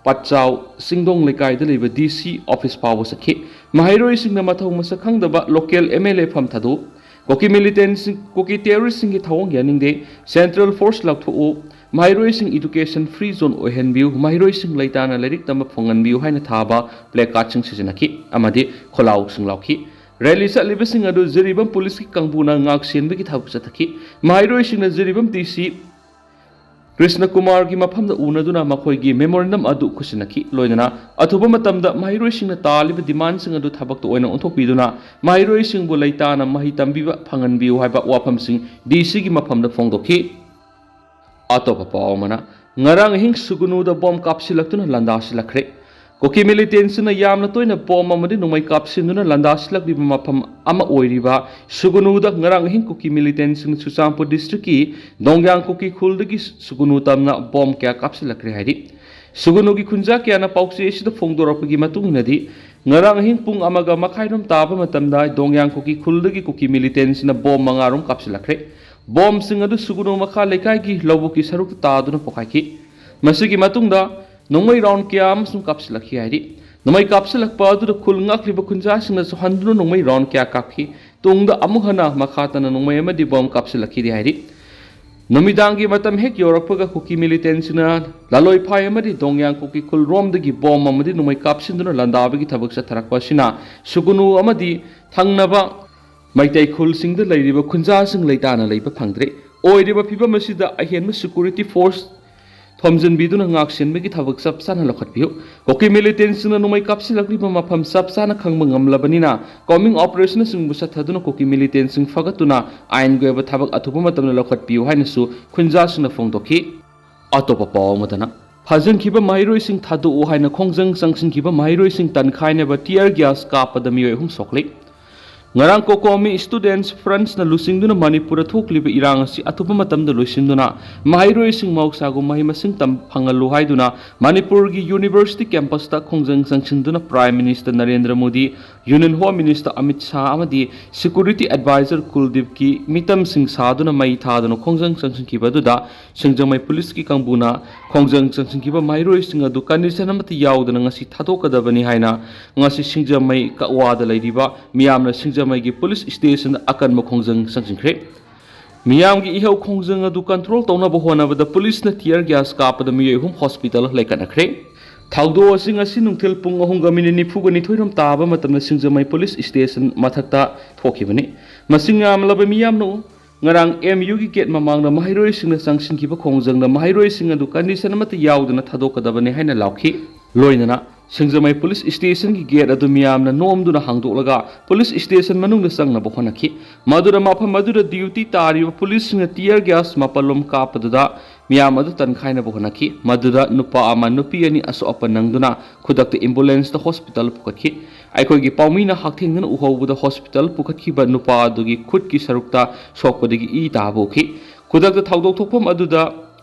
ꯄꯠꯆꯥꯎ ꯆꯤꯡꯗꯣꯡ ꯂꯩꯀꯥꯏꯗ ꯂꯩꯕ ꯗꯤ ꯁꯤ ꯑꯣꯐꯤꯁ ꯐꯥꯎꯕ ꯆꯠꯈꯤ꯫ ꯃꯍꯩꯔꯣꯏꯁꯤꯡꯅ ꯃꯊꯧ ꯃꯁꯛ ꯈꯪꯗꯕ ꯂꯣꯀꯦꯜ ꯑꯦꯝ ꯑꯦꯜ ꯑꯦ ꯐꯝ ꯊꯥꯗꯣꯛꯎ, ꯀꯨꯀꯤ ꯃꯤꯂꯤꯇꯦꯟꯁꯤꯡ, ꯀꯨꯀꯤ ꯇꯦꯔꯣꯔꯤꯁꯁꯤꯡꯒꯤ ꯊꯧꯑꯣꯡ ꯌꯥꯅꯤꯡꯗꯦ, ꯁꯦꯟꯇ꯭ꯔꯦꯜ ꯐꯣꯔꯁ ꯂꯧꯊꯣꯛꯎ, ꯃꯍꯩꯔꯣꯏꯁꯤꯡ ꯏꯗꯨꯀꯦꯁꯟ ꯐ꯭ꯔꯤ ꯖꯣꯟ ꯑꯣꯏꯍꯟꯕꯤꯌꯨ, ꯃꯍꯩꯔꯣꯏꯁꯤꯡ ꯂꯩꯇꯥꯅ ꯂꯥꯏꯔꯤꯛ ꯇꯝꯕ ꯐꯪꯍꯟꯕꯤꯌꯨ ꯍꯥꯏꯅ ꯊꯥꯕ ꯄ꯭ꯂꯦ ꯀꯥꯔꯗꯁꯤꯡ ꯁꯤꯖꯤꯟꯅꯈꯤ ꯑꯃꯗꯤ ꯈꯣꯜꯂꯥꯎꯁꯤꯡ ꯂꯥꯎꯈꯤ꯫ ꯔꯦꯂꯤ ꯆꯠꯂꯤꯕꯁꯤꯡ ꯑꯗꯨ ꯖꯤꯔꯤꯕꯥꯝ ꯄꯨꯂꯤꯁꯀꯤ ꯀꯥꯡꯕꯨꯅ ꯉꯥꯛ ꯁꯦꯟꯕꯒꯤ ꯊꯕꯛ ꯆꯠꯊꯈꯤ꯫ ꯃꯍꯩꯔꯣꯏꯁꯤꯡꯅ ꯖꯤꯔꯤꯕꯥꯝ ꯗꯤ ꯁꯤ ꯀ꯭ꯔꯤꯁꯅ ꯀꯨꯃꯥꯔꯒꯤ ꯃꯐꯝꯗ ꯎꯅꯗꯨꯅ ꯃꯈꯣꯏꯒꯤ ꯃꯦꯃꯣꯔꯦꯟꯗꯝ ꯑꯗꯨ ꯈꯨꯠꯁꯤꯟꯅꯈꯤ꯫ ꯂꯣꯏꯅꯅ ꯑꯊꯨꯕ ꯃꯇꯝꯗ ꯃꯍꯩꯔꯣꯏꯁꯤꯡꯅ ꯇꯥꯜꯂꯤꯕ ꯗꯤꯃꯥꯟꯁꯤꯡ ꯑꯗꯨ ꯊꯕꯛꯇ ꯑꯣꯏꯅ ꯑꯣꯟꯊꯣꯛꯄꯤꯗꯨꯅ ꯃꯍꯩꯔꯣꯏꯁꯤꯡꯕꯨ ꯂꯩꯇꯥꯅ ꯃꯍꯩ ꯇꯝꯕꯤꯕ ꯐꯪꯍꯟꯕꯤꯌꯨ ꯍꯥꯏꯕ ꯋꯥꯐꯝꯁꯤꯡ ꯗꯤ ꯁꯤꯒꯤ ꯃꯐꯝꯗ ꯐꯣꯡꯗꯣꯛꯈꯤ꯫ ꯑꯇꯣꯞꯄ ꯄꯥꯎ ꯑꯃꯅ, ꯉꯔꯥꯡ ꯑꯍꯤꯡ ꯁꯨꯒꯨꯅꯨꯗ ꯕꯣꯝ ꯀꯥꯞꯁꯤꯜꯂꯛꯇꯨꯅ ꯂꯥꯟꯗꯥꯁꯤꯜꯂꯛꯈ꯭ꯔꯦ꯫ ꯀꯨꯀꯤ ꯃꯤꯂꯤꯇꯦꯟꯁꯤꯡꯅ ꯌꯥꯝꯅ ꯇꯣꯏꯅ ꯕꯣꯝ ꯑꯃꯗꯤ ꯅꯣꯡꯃꯩ ꯀꯥꯞꯁꯤꯟꯗꯨꯅ ꯂꯥꯟꯗꯥꯁꯤꯜꯂꯛꯂꯤꯕ ꯃꯐꯝ ꯑꯃ ꯑꯣꯏꯔꯤꯕ ꯁꯨꯒꯨꯅꯨꯗ ꯉꯔꯥꯡ ꯑꯍꯤꯡ ꯀꯨꯀꯤ ꯃꯤꯂꯤꯇꯦꯟꯁꯤꯡꯅ ꯆꯨꯔꯆꯥꯟꯄꯨꯔ ꯗꯤꯁꯇ꯭ꯔꯤꯛꯀꯤ ꯗꯣꯡꯌꯥꯡ ꯀꯨꯀꯤ ꯈꯨꯜꯗꯒꯤ ꯁꯨꯒꯨꯅꯨ ꯇꯝꯅ ꯕꯣꯝ ꯀꯌꯥ ꯀꯥꯞꯁꯤꯜꯂꯛꯈ꯭ꯔꯦ ꯍꯥꯏꯔꯤ꯫ ꯁꯨꯒꯨꯅꯨꯒꯤ ꯈꯨꯟꯖꯥ ꯀꯌꯥꯅ ꯄꯥꯎꯆꯦ ꯑꯁꯤꯗ ꯐꯣꯡꯗꯣꯔꯛꯄꯒꯤ ꯃꯇꯨꯡ ꯏꯟꯅꯗꯤ, ꯉꯔꯥꯡ ꯑꯍꯤꯡ ꯄꯨꯡ ꯑꯃꯒ ꯃꯈꯥꯏꯔꯣꯝ ꯇꯥꯕ ꯃꯇꯝꯗ ꯗꯣꯡꯌꯥꯡ ꯀꯨꯀꯤ ꯈꯨꯜꯗꯒꯤ ꯀꯨꯀꯤ ꯃꯤꯂꯤꯇꯦꯟꯁꯤꯡꯅ ꯕꯣꯝ ꯃꯉꯥꯔꯣꯝ ꯀꯥꯞꯁꯤꯜꯂꯛꯈ꯭ꯔꯦ꯫ ꯕꯣꯝꯁꯤꯡ ꯑꯗꯨ ꯁꯨꯒꯨꯅꯨ ꯃꯈꯥ ꯂꯩꯀꯥꯏꯒꯤ ꯂꯧꯕꯨꯛꯀꯤ ꯁꯔꯨꯛꯇ ꯇꯥꯗꯨꯅ ꯄꯣꯈꯥꯏꯈꯤ꯫ ꯃꯁꯤꯒꯤ ꯃꯇꯨꯡꯗ ꯅꯣꯡꯃꯩ ꯔꯥꯎꯟ ꯀꯌꯥ ꯑꯃꯁꯨ ꯀꯥꯞꯁꯤꯜꯂꯛꯈꯤ ꯍꯥꯏꯔꯤ꯫ ꯅꯣꯡꯃꯩ ꯀꯥꯞꯁꯤꯜꯂꯛꯄ ꯑꯗꯨꯗ ꯈꯨꯜ ꯉꯥꯛꯂꯤꯕ ꯈꯨꯟꯖꯥꯁꯤꯡꯅꯁꯨ ꯍꯟꯗꯨꯅ ꯅꯣꯡꯃꯩ ꯔꯥꯎꯟ ꯀꯌꯥ ꯀꯥꯞꯈꯤ꯫ ꯇꯨꯡꯗ ꯑꯃꯨꯛ ꯍꯟꯅ ꯃꯈꯥ ꯇꯥꯅ ꯅꯣꯡꯃꯩ ꯑꯃꯗꯤ ꯕꯣꯝ ꯀꯥꯞꯁꯤꯜꯂꯛꯈꯤꯗꯦ ꯍꯥꯏꯔꯤ꯫ ꯅꯨꯃꯤꯗꯥꯡꯒꯤ ꯃꯇꯝ ꯍꯦꯛ ꯌꯧꯔꯛꯄꯒ ꯀꯨꯀꯤ ꯃꯤꯂꯤꯇꯦꯟꯁꯤꯡꯅ ꯂꯥꯂꯣꯏꯐꯥꯏ ꯑꯃꯗꯤ ꯗꯣꯡꯌꯥꯡ ꯀꯨꯀꯤ ꯈꯨꯜꯔꯣꯝꯗꯒꯤ ꯕꯣꯝ ꯑꯃꯗꯤ ꯅꯣꯡꯃꯩ ꯀꯥꯞꯁꯤꯟꯗꯨꯅ ꯂꯥꯟꯗꯥꯕꯒꯤ ꯊꯕꯛ ꯆꯠꯊꯔꯛꯄ ꯑꯁꯤꯅ ꯁꯨꯒꯨꯅꯨ ꯑꯃꯗꯤ ꯊꯪꯅꯕ ꯃꯩꯇꯩ ꯈꯨꯜꯁꯤꯡꯗ ꯂꯩꯔꯤꯕ ꯈꯨꯟꯖꯥꯁꯤꯡ ꯂꯩꯇꯥꯅ ꯂꯩꯕ ꯐꯪꯗ꯭ꯔꯦ꯫ ꯑꯣꯏꯔꯤꯕ ꯐꯤꯕꯝ ꯑꯁꯤꯗ ꯑꯍꯦꯟꯕ ꯁꯦꯀ꯭ꯌꯨꯔꯤꯇꯤ ꯐꯣꯔꯁ ꯊꯣꯝꯖꯤꯟꯕꯤꯗꯨꯅ ꯉꯥꯛꯁꯦꯟꯕꯒꯤ ꯊꯕꯛ ꯆꯞ ꯆꯥꯅ ꯂꯧꯈꯠꯄꯤꯌꯨ꯫ ꯀꯨꯀꯤ ꯃꯤꯂꯤꯇꯦꯟꯁꯤꯡꯅ ꯅꯣꯡꯃꯩ ꯀꯥꯞꯁꯤꯜꯂꯛꯂꯤꯕ ꯃꯐꯝ ꯆꯞ ꯆꯥꯅ ꯈꯪꯕ ꯉꯝꯂꯕꯅꯤꯅ, ꯀꯣꯝꯕꯤꯡ ꯑꯣꯄꯔꯦꯁꯟꯅꯆꯤꯡꯕ ꯆꯠꯊꯗꯨꯅ ꯀꯨꯀꯤ ꯃꯤꯂꯤꯇꯦꯟꯁꯤꯡ ꯐꯒꯠꯇꯨꯅ ꯑꯥꯏꯟꯒꯤ ꯑꯣꯏꯕ ꯊꯕꯛ ꯑꯊꯨꯕ ꯃꯇꯝꯗ ꯂꯧꯈꯠꯄꯤꯌꯨ ꯍꯥꯏꯅꯁꯨ ꯈꯨꯟꯖꯥꯁꯤꯡꯅ ꯐꯣꯡꯗꯣꯛꯈꯤ꯫ ꯑꯇꯣꯞꯄ ꯄꯥꯎ ꯑꯃꯗꯅ, ꯐꯥꯖꯤꯟꯈꯤꯕ ꯃꯍꯩꯔꯣꯏꯁꯤꯡ ꯊꯥꯗꯣꯛꯎ ꯍꯥꯏꯅ ꯈꯣꯡꯖꯪ ꯆꯪꯁꯤꯟꯈꯤꯕ ꯃꯍꯩꯔꯣꯏꯁꯤꯡ ꯇꯟꯈꯥꯏꯅꯕ tear gas ꯀꯥꯞꯄꯗ ꯃꯤꯑꯣꯏ ꯑꯍꯨꯝ ꯁꯣꯛꯂꯤ꯫ ꯉꯔꯥꯡ COCOMI Students Frontꯅ ꯂꯨꯆꯤꯡꯗꯨꯅ ꯃꯅꯤꯄꯨꯔꯗ ꯊꯣꯛꯂꯤꯕ ꯏꯔꯥꯡ ꯑꯁꯤ ꯑꯊꯨꯕ ꯃꯇꯝꯗ ꯂꯣꯏꯁꯤꯟꯗꯨꯅ ꯃꯍꯩꯔꯣꯏꯁꯤꯡ ꯃꯍꯧꯁꯥꯒꯨꯝ ꯃꯍꯩ ꯃꯁꯤꯡ ꯇꯝ ꯐꯪꯍꯜꯂꯨ ꯍꯥꯏꯗꯨꯅ ꯃꯅꯤꯄꯨꯔꯒꯤ university campusꯇ ꯈꯣꯡꯖꯪ ꯆꯪꯁꯤꯟꯗꯨꯅ Prime Minister Narendra Modi, Union Home Minister Amit Shah ꯑꯃꯗꯤ Security Advisor ꯀꯨꯜꯗꯤꯞꯀꯤ ꯃꯤꯇꯝꯁꯤꯡ ꯁꯥꯗꯨꯅ ꯃꯩ ꯊꯥꯗꯨꯅ ꯈꯣꯡꯖꯪ ꯆꯪꯁꯤꯟꯈꯤꯕ ꯑꯗꯨꯗ ꯁꯤꯡꯖꯃꯩ ꯄꯨꯂꯤꯁꯀꯤ ꯀꯥꯡꯕꯨꯅ ꯈꯣꯡꯖꯪ ꯆꯪꯁꯤꯟꯈꯤꯕ ꯃꯍꯩꯔꯣꯏꯁꯤꯡ ꯑꯗꯨ condition ꯑꯃꯠꯇ ꯌꯥꯎꯗꯅ ꯉꯁꯤ ꯊꯥꯗꯣꯛꯀꯗꯕꯅꯤ ꯍꯥꯏꯅ ꯉꯁꯤ ꯁꯤꯡꯖꯃꯩ ꯀꯛꯋꯥꯗ ꯂꯩꯔꯤꯕ ꯃꯤꯌꯥꯝꯅ ꯁꯤꯡꯖꯃꯩꯒꯤ ꯄꯨꯂꯤꯁ stationꯗ ꯑꯀꯟꯕ ꯈꯣꯡꯖꯪ ꯆꯪꯁꯤꯟꯈ꯭ꯔꯦ꯫ ꯃꯤꯌꯥꯝꯒꯤ ꯏꯍꯧ ꯈꯣꯡꯖꯪ ꯑꯗꯨ control ꯇꯧꯅꯕ ꯍꯣꯠꯅꯕꯗ ꯄꯨꯂꯤꯁꯅ tear gas ꯀꯥꯞꯄꯗ ꯃꯤꯑꯣꯏ ꯑꯍꯨꯝ hospital ꯂꯩꯀꯠꯅꯈ꯭ꯔꯦ꯫ ꯊꯧꯗꯣꯛ ꯑꯁꯤ ꯉꯁꯤ ꯅꯨꯡꯊꯤꯜ ꯄꯨꯡ ꯑꯍꯨꯝꯒ ꯃꯤꯅꯤꯠ ꯅꯤꯐꯨꯒ ꯅꯤꯊꯣꯏꯔꯣꯝ ꯇꯥꯕ ꯃꯇꯝꯗ ꯁꯤꯡꯖꯃꯩ ꯄꯨꯂꯤꯁ station ꯃꯊꯛꯇ ꯊꯣꯛꯈꯤꯕꯅꯤ꯫ ꯃꯁꯤꯡ ꯌꯥꯝꯂꯕ ꯃꯤꯌꯥꯝꯅ ꯉꯔꯥꯡ MUꯒꯤ gate ꯃꯃꯥꯡꯗ ꯃꯍꯩꯔꯣꯏꯁꯤꯡꯅ ꯆꯪꯁꯤꯟꯈꯤꯕ ꯈꯣꯡꯖꯪꯗ ꯃꯍꯩꯔꯣꯏꯁꯤꯡ ꯑꯗꯨ condition ꯑꯃꯠꯇ ꯌꯥꯎꯗꯅ ꯊꯥꯗꯣꯛꯀꯗꯕꯅꯤ ꯍꯥꯏꯅ ꯂꯥꯎꯈꯤ꯫ ꯂꯣꯏꯅꯅ ꯁꯤꯡꯖꯃꯩ ꯄꯨꯂꯤꯁ ꯁ꯭ꯇꯦꯁꯟꯒꯤ ꯒꯦꯠ ꯑꯗꯨ ꯃꯤꯌꯥꯝꯅ ꯅꯣꯝꯗꯨꯅ ꯍꯥꯡꯗꯣꯛꯂꯒ ꯄꯨꯂꯤꯁ ꯁ꯭ꯇꯦꯁꯟ ꯃꯅꯨꯡꯗ ꯆꯪꯅꯕ ꯍꯣꯠꯅꯈꯤ꯫ ꯃꯗꯨꯗ ꯃꯐꯝ ꯑꯗꯨꯗ ꯗ꯭ꯌꯨꯇꯤ ꯇꯥꯔꯤꯕ ꯄꯨꯂꯤꯁꯁꯤꯡꯅ ꯇꯤꯌꯔ ꯒ꯭ꯌꯥꯁ ꯃꯥꯄꯜꯂꯣꯝ ꯀꯥꯞꯄꯗꯨꯗ ꯃꯤꯌꯥꯝ ꯑꯗꯨ ꯇꯟꯈꯥꯏꯅꯕ ꯍꯣꯠꯅꯈꯤ꯫ ꯃꯗꯨꯗ ꯅꯨꯄꯥ ꯑꯃ ꯅꯨꯄꯤ ꯑꯅꯤ ꯑꯁꯣꯛ ꯑꯄꯟ ꯅꯪꯗꯨꯅ ꯈꯨꯗꯛꯇ ꯑꯦꯝꯕꯨꯂꯦꯟꯁꯇ ꯍꯣꯁꯄꯤꯇꯥꯜ ꯄꯨꯈꯠꯈꯤ꯫ ꯑꯩꯈꯣꯏꯒꯤ ꯄꯥꯎꯃꯤꯅ ꯍꯛꯊꯦꯡꯅꯅ ꯎꯍꯧꯕꯗ ꯍꯣꯁꯄꯤꯇꯥꯜ ꯄꯨꯈꯠꯈꯤꯕ ꯅꯨꯄꯥ ꯑꯗꯨꯒꯤ ꯈꯨꯠꯀꯤ ꯁꯔꯨꯛꯇ ꯁꯣꯛꯄꯗꯒꯤ ꯏ ꯇꯥꯕ ꯎꯈꯤ꯫ ꯈꯨꯗꯛꯇ ꯊꯧꯗꯣꯛ ꯊꯣꯛꯐꯝ ꯑꯗꯨꯗ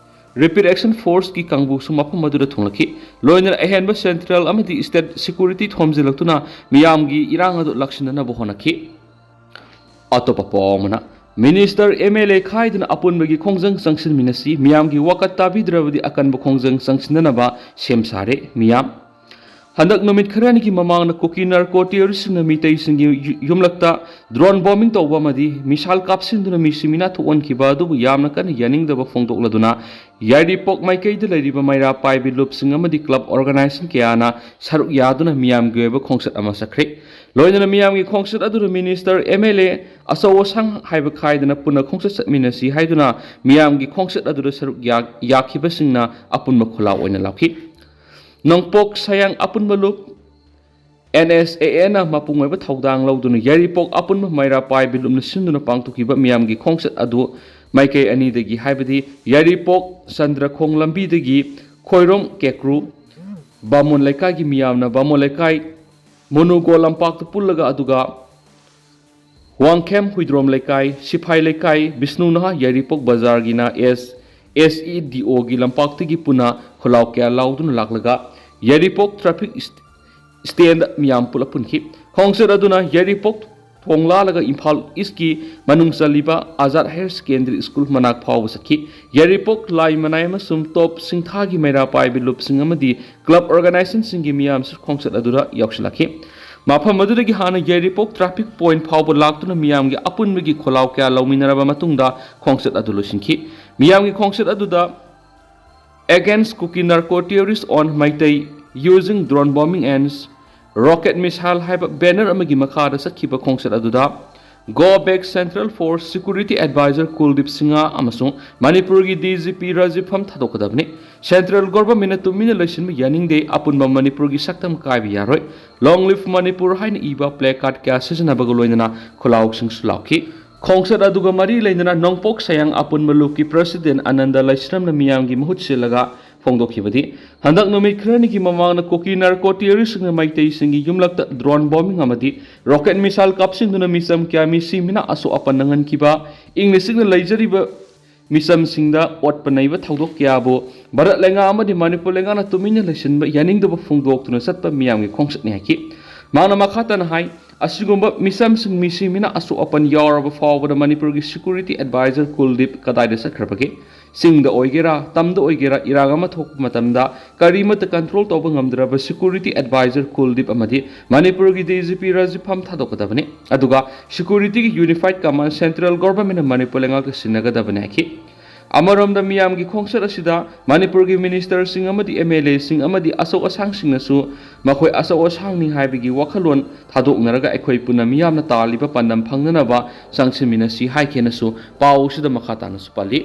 ꯔꯦꯄꯤꯗ ꯑꯦꯛꯁꯟ ꯐꯣꯔꯁꯀꯤ ꯀꯥꯡꯕꯨꯁꯨ ꯃꯐꯝ ꯑꯗꯨꯗ ꯊꯨꯡꯂꯈꯤ꯫ ꯂꯣꯏꯅꯅ ꯑꯍꯦꯟꯕ ꯁꯦꯟꯇ꯭ꯔꯦꯜ ꯑꯃꯗꯤ ꯁ꯭ꯇꯦꯠ ꯁꯦꯀ꯭ꯌꯨꯔꯤꯇꯤ ꯊꯣꯝꯖꯤꯜꯂꯛꯇꯨꯅ ꯃꯤꯌꯥꯝꯒꯤ ꯏꯔꯥꯡ ꯑꯗꯨ ꯂꯥꯛꯁꯤꯟꯅꯅꯕ ꯍꯣꯠꯅꯈꯤ꯫ ꯑꯇꯣꯞꯄ ꯄꯥꯎ ꯑꯃꯅ, ꯃꯤꯅꯤꯁꯇꯔ, ꯑꯦꯝ ꯑꯦꯜ ꯑꯦ ꯈꯥꯏꯗꯨꯅ ꯑꯄꯨꯟꯕꯒꯤ ꯈꯣꯡꯖꯪ ꯆꯪꯁꯤꯟꯃꯤꯟꯅꯁꯤ, ꯃꯤꯌꯥꯝꯒꯤ ꯋꯥꯀꯠ ꯇꯥꯕꯤꯗ꯭ꯔꯕꯗꯤ ꯑꯀꯟꯕ ꯈꯣꯡꯖꯪ ꯆꯪꯁꯤꯟꯅꯅꯕ ꯁꯦꯝ ꯁꯥꯔꯦ꯫ ꯃꯤꯌꯥꯝ ꯍꯟꯗꯛ ꯅꯨꯃꯤꯠ ꯈꯔꯅꯤꯒꯤ ꯃꯃꯥꯡꯗ ꯀꯨꯀꯤ ꯅꯥꯔꯀꯣ ꯇꯦꯔꯣꯔꯤꯁꯁꯤꯡꯅ ꯃꯤꯇꯩꯁꯤꯡꯒꯤ ꯌꯨ-, ꯌꯨꯝꯂꯛꯇ ꯗ꯭ꯔꯣꯟ ꯕꯣꯝꯕꯤꯡ ꯇꯧꯕ ꯑꯃꯗꯤ ꯃꯤꯁꯥꯏꯜ ꯀꯥꯞꯁꯤꯟꯗꯨꯅ ꯃꯤ ꯁꯤꯃꯤꯅꯥ ꯊꯣꯛꯍꯟꯈꯤꯕ ꯑꯗꯨꯕꯨ ꯌꯥꯝꯅ ꯀꯟꯅ ꯌꯥꯅꯤꯡꯗꯕ ꯐꯣꯡꯗꯣꯛꯂꯗꯨꯅ ꯌꯥꯏꯔꯤꯄꯣꯛ ꯃꯥꯏꯀꯩꯗ ꯂꯩꯔꯤꯕ ꯃꯩꯔꯥ ꯄꯥꯏꯕꯤ ꯂꯨꯞꯁꯤꯡ ꯑꯃꯗꯤ ꯀ꯭ꯂꯕ ꯑꯣꯔꯒꯅꯥꯏꯖꯦꯁꯟ ꯀꯌꯥꯅ ꯁꯔꯨꯛ ꯌꯥꯗꯨꯅ ꯃꯤꯌꯥꯝꯒꯤ ꯑꯣꯏꯕ ꯈꯣꯡꯆꯠ ꯑꯃ ꯆꯠꯈ꯭ꯔꯦ꯫ ꯂꯣꯏꯅꯅ ꯃꯤꯌꯥꯝꯒꯤ ꯈꯣꯡꯆꯠ ꯑꯗꯨꯗ ꯃꯤꯅꯤꯁꯇꯔ, ꯑꯦꯝ ꯑꯦꯜ ꯑꯦ, ꯑꯆꯧ ꯑꯁꯥꯡ ꯍꯥꯏꯕ ꯈꯥꯏꯗꯅ ꯄꯨꯟꯅ ꯈꯣꯡꯆꯠ ꯆꯠꯃꯤꯟꯅꯁꯤ ꯍꯥꯏꯗꯨꯅ ꯃꯤꯌꯥꯝꯒꯤ ꯈꯣꯡꯆꯠ ꯑꯗꯨꯗ ꯁꯔꯨꯛ ꯌꯥ-, ꯌꯥꯈꯤꯕꯁꯤꯡꯅ ꯑꯄꯨꯟꯕ ꯈꯨꯜꯂꯥꯎ ꯑꯣꯏꯅ ꯂꯥꯎꯈꯤ꯫ ꯅꯣꯡꯄꯣꯛ ꯁꯌꯥꯡ ꯑꯄꯨꯟꯕ ꯂꯨꯞ, ꯑꯦꯟ ꯑꯦꯁ ꯑꯦ ꯑꯦꯅ ꯃꯄꯨꯡ ꯑꯣꯏꯕ ꯊꯧꯗꯥꯡ ꯂꯧꯗꯨꯅ ꯌꯥꯏꯔꯤꯄꯣꯛ ꯑꯄꯨꯟꯕ ꯃꯩꯔꯥ ꯄꯥꯏꯕꯤ ꯂꯨꯞꯅ ꯁꯤꯟꯗꯨꯅ ꯄꯥꯡꯊꯣꯛꯈꯤꯕ ꯃꯤꯌꯥꯝꯒꯤ ꯈꯣꯡꯆꯠ ꯑꯗꯨ ꯃꯥꯏꯀꯩ ꯑꯅꯤꯗꯒꯤ, ꯍꯥꯏꯕꯗꯤ ꯌꯥꯏꯔꯤꯄꯣꯛ ꯆꯟꯗ꯭ꯔꯈꯣꯡ ꯂꯝꯕꯤꯗꯒꯤ ꯈꯣꯏꯔꯣꯝ ꯀꯦꯀ꯭ꯔꯨ ꯕꯥꯃꯣꯟ ꯂꯩꯀꯥꯏꯒꯤ ꯃꯤꯌꯥꯝꯅ ꯕꯥꯃꯣꯟ ꯂꯩꯀꯥꯏ ꯃꯣꯅꯨꯒꯣ ꯂꯝꯄꯥꯛꯇ ꯄꯨꯜꯂꯒ, ꯑꯗꯨꯒ ꯋꯥꯡꯈꯦꯝ ꯍꯨꯏꯗ꯭ꯔꯣꯝ ꯂꯩꯀꯥꯏ, ꯁꯤꯐꯥꯏ ꯂꯩꯀꯥꯏ, ꯕꯤꯁꯅꯨ ꯅꯍꯥ ꯌꯥꯏꯔꯤꯄꯣꯛ ꯕꯖꯥꯔꯒꯤꯅ ꯑꯦꯁ, ꯑꯦꯁ ꯏ ꯗꯤ ꯑꯣꯒꯤ ꯂꯝꯄꯥꯛꯇꯒꯤ ꯄꯨꯟꯅ ꯈꯨꯂꯥꯎ ꯀꯌꯥ ꯂꯥꯎꯗꯨꯅ ꯂꯥꯛꯂꯒ ꯌꯥꯏꯔꯤꯄꯣꯛ ꯇ꯭ꯔꯥꯐꯤꯛ ꯏꯁ-, ꯏꯁꯇꯦꯟꯗ ꯃꯤꯌꯥꯝ ꯄꯨꯂꯞ ꯄꯨꯟꯈꯤ꯫ ꯈꯣꯡꯆꯠ ꯑꯗꯨꯅ ꯌꯥꯏꯔꯤꯄꯣꯛ ꯊꯣꯡ ꯂꯥꯜꯂꯒ ꯏꯝꯐꯥꯜ ꯏꯁꯀꯤ ꯃꯅꯨꯡ ꯆꯜꯂꯤꯕ ꯑꯖꯥꯗ ꯍꯥꯌꯔ ꯁꯦꯀꯦꯟꯗꯔꯤ ꯁ꯭ꯀꯨꯜ ꯃꯅꯥꯛ ꯐꯥꯎꯕ ꯆꯠꯈꯤ꯫ ꯌꯥꯏꯔꯤꯄꯣꯛ, ꯂꯥꯏꯃꯅꯥꯏ ꯑꯃꯁꯨꯡ ꯇꯣꯞ ꯁꯤꯡꯊꯥꯒꯤ ꯃꯩꯔꯥ ꯄꯥꯏꯕꯤ ꯂꯨꯞꯁꯤꯡ ꯑꯃꯗꯤ ꯀ꯭ꯂꯕ ꯑꯣꯔꯒꯅꯥꯏꯖꯦꯁꯟꯁꯤꯡꯒꯤ ꯃꯤꯌꯥꯝꯁꯨ ꯈꯣꯡꯆꯠ ꯑꯗꯨꯗ ꯌꯥꯎꯁꯤꯜꯂꯛꯈꯤ꯫ ꯃꯐꯝ ꯑꯗꯨꯗꯒꯤ ꯍꯥꯟꯅ ꯌꯥꯏꯔꯤꯄꯣꯛ ꯇ꯭ꯔꯥꯐꯤꯛ ꯄꯣꯏꯟꯠ ꯐꯥꯎꯕ ꯂꯥꯛꯇꯨꯅ ꯃꯤꯌꯥꯝꯒꯤ ꯑꯄꯨꯟꯕꯒꯤ ꯈꯣꯜꯂꯥꯎ ꯀꯌꯥ ꯂꯧꯃꯤꯟꯅꯔꯕ ꯃꯇꯨꯡꯗ ꯈꯣꯡꯆꯠ ꯑꯗꯨ ꯂꯣꯏꯁꯤꯟꯈꯤ꯫ ꯃꯤꯌꯥꯝꯒꯤ ꯈꯣꯡꯆꯠ ꯑꯗꯨꯗ Against Kuki Narco Terrorists on Meitei Using Drone Bombing and Rocket Missile ꯍꯥꯏꯕ ꯕꯦꯅꯔ ꯑꯃꯒꯤ ꯃꯈꯥꯗ ꯆꯠꯈꯤꯕ ꯈꯣꯡꯆꯠ ꯑꯗꯨꯗ Go back Central Force Security Advisor Kuldeep Singha ꯑꯃꯁꯨꯡ ꯃꯅꯤꯄꯨꯔꯒꯤ D G P ꯔꯥꯖꯤꯐꯝ ꯊꯥꯗꯣꯛꯀꯗꯕꯅꯤ꯫ Central Government ꯇꯨꯃꯤꯟꯅ ꯂꯩꯁꯤꯟꯕ ꯌꯥꯅꯤꯡꯗꯦ, ꯑꯄꯨꯟꯕ ꯃꯅꯤꯄꯨꯔꯒꯤ ꯁꯛꯇꯝ ꯀꯥꯏꯕ ꯌꯥꯔꯣꯏ, Long live Manipur ꯍꯥꯏꯅ ꯏꯕ placard ꯀꯌꯥ ꯁꯤꯖꯤꯟꯅꯕꯒ ꯂꯣꯏꯅꯅ ꯈꯨꯜꯂꯥꯎꯁꯤꯡꯁꯨ ꯂꯥꯎꯈꯤ꯫ ꯈꯣꯡꯆꯠ ꯑꯗꯨꯒ ꯃꯔꯤ ꯂꯩꯅꯅ ꯅꯣꯡꯄꯣꯛ ꯁꯌꯥꯡ ꯑꯄꯨꯟꯕ ꯂꯨꯞꯀꯤ President ꯑꯅꯟꯗ ꯂꯩꯁ꯭ꯔꯝꯅ ꯃꯤꯌꯥꯝꯒꯤ ꯃꯍꯨꯠ ꯁꯤꯜꯂꯒ ꯐꯣꯡꯗꯣꯛꯈꯤꯕꯗꯤ, ꯍꯟꯗꯛ ꯅꯨꯃꯤꯠ ꯈꯔꯅꯤꯒꯤ ꯃꯃꯥꯡꯗ ꯀꯨꯀꯤ narco terroristꯁꯤꯡꯅ ꯃꯩꯇꯩꯁꯤꯡꯒꯤ ꯌꯨꯝꯂꯛꯇ drone bombing ꯑꯃꯗꯤ rocket missile ꯀꯥꯞꯁꯤꯟꯗꯨꯅ ꯃꯤꯆꯝ ꯀꯌꯥ ꯃꯤꯁꯤ ꯃꯤꯅꯥ ꯑꯁꯣꯛ ꯑꯄꯟ ꯅꯪꯍꯟꯈꯤꯕ, ꯏꯪꯅ ꯆꯤꯛꯅ ꯂꯩꯖꯔꯤꯕ ꯃꯤꯆꯝꯁꯤꯡꯗ ꯑꯣꯠꯄ ꯅꯩꯕ ꯊꯧꯗꯣꯛ ꯀꯌꯥꯕꯨ ꯚꯥꯔꯠ ꯂꯩꯉꯥꯛ ꯑꯃꯗꯤ ꯃꯅꯤꯄꯨꯔ ꯂꯩꯉꯥꯛꯅ ꯇꯨꯃꯤꯟꯅ ꯂꯩꯁꯤꯟꯕ ꯌꯥꯅꯤꯡꯗꯕ ꯐꯣꯡꯗꯣꯛꯇꯨꯅ ꯆꯠꯄ ꯃꯤꯌꯥꯝꯒꯤ ꯈꯣꯡꯆꯠꯅꯤ ꯍꯥꯏꯈꯤ꯫ ꯃꯍꯥꯛꯅ ꯃꯈꯥ ꯇꯥꯅ ꯍꯥꯏ, ꯑꯁꯤꯒꯨꯝꯕ ꯃꯤꯆꯝꯁꯤꯡ ꯃꯤꯁꯤ ꯃꯤꯅꯥ ꯑꯁꯣꯛ ꯑꯄꯟ ꯌꯥꯎꯔꯕ ꯐꯥꯎꯕꯗ ꯃꯅꯤꯄꯨꯔꯒꯤ Security Advisor ꯀꯨꯜꯗꯤꯞ ꯀꯗꯥꯏꯗ ꯆꯠꯈ꯭ꯔꯕꯒꯦ? ꯆꯤꯡꯗ ꯑꯣꯏꯒꯦꯔꯥ, ꯇꯝꯗ ꯑꯣꯏꯒꯦꯔꯥ, ꯏꯔꯥꯡ ꯑꯃ ꯊꯣꯛꯄ ꯃꯇꯝꯗ ꯀꯔꯤꯃꯠꯇ control ꯇꯧꯕ ꯉꯝꯗ꯭ꯔꯕ Security Advisor ꯀꯨꯜꯗꯤꯞ ꯑꯃꯗꯤ ꯃꯅꯤꯄꯨꯔꯒꯤ D G P ꯔꯥꯖꯤꯐꯝ ꯊꯥꯗꯣꯛꯀꯗꯕꯅꯤ꯫ ꯑꯗꯨꯒ Securityꯒꯤ Unified Command Central Governmentꯅ ꯃꯅꯤꯄꯨꯔ ꯂꯩꯉꯥꯛꯇ ꯁꯤꯟꯅꯒꯗꯕꯅꯤ ꯍꯥꯏꯈꯤ꯫ ꯑꯃꯔꯣꯝꯗ ꯃꯤꯌꯥꯝꯒꯤ ꯈꯣꯡꯆꯠ ꯑꯁꯤꯗ ꯃꯅꯤꯄꯨꯔꯒꯤ Ministerꯁꯤꯡ ꯑꯃꯗꯤ MLAꯁꯤꯡ ꯑꯃꯗꯤ ꯑꯆꯧ ꯑꯁꯥꯡꯁꯤꯡꯅꯁꯨ ꯃꯈꯣꯏ ꯑꯆꯧ ꯑꯁꯥꯡꯅꯤ ꯍꯥꯏꯕꯒꯤ ꯋꯥꯈꯜꯂꯣꯟ ꯊꯥꯗꯣꯛꯅꯔꯒ ꯑꯩꯈꯣꯏ ꯄꯨꯟꯅ ꯃꯤꯌꯥꯝꯅ ꯇꯥꯜꯂꯤꯕ ꯄꯥꯟꯗꯝ ꯐꯪꯅꯅꯕ ꯆꯪꯁꯤꯟꯃꯤꯟꯅꯁꯤ ꯍꯥꯏꯈꯤꯅꯁꯨ ꯄꯥꯎ ꯑꯁꯤꯗ ꯃꯈꯥ ꯇꯥꯅꯁꯨ ꯄꯜꯂꯤ꯫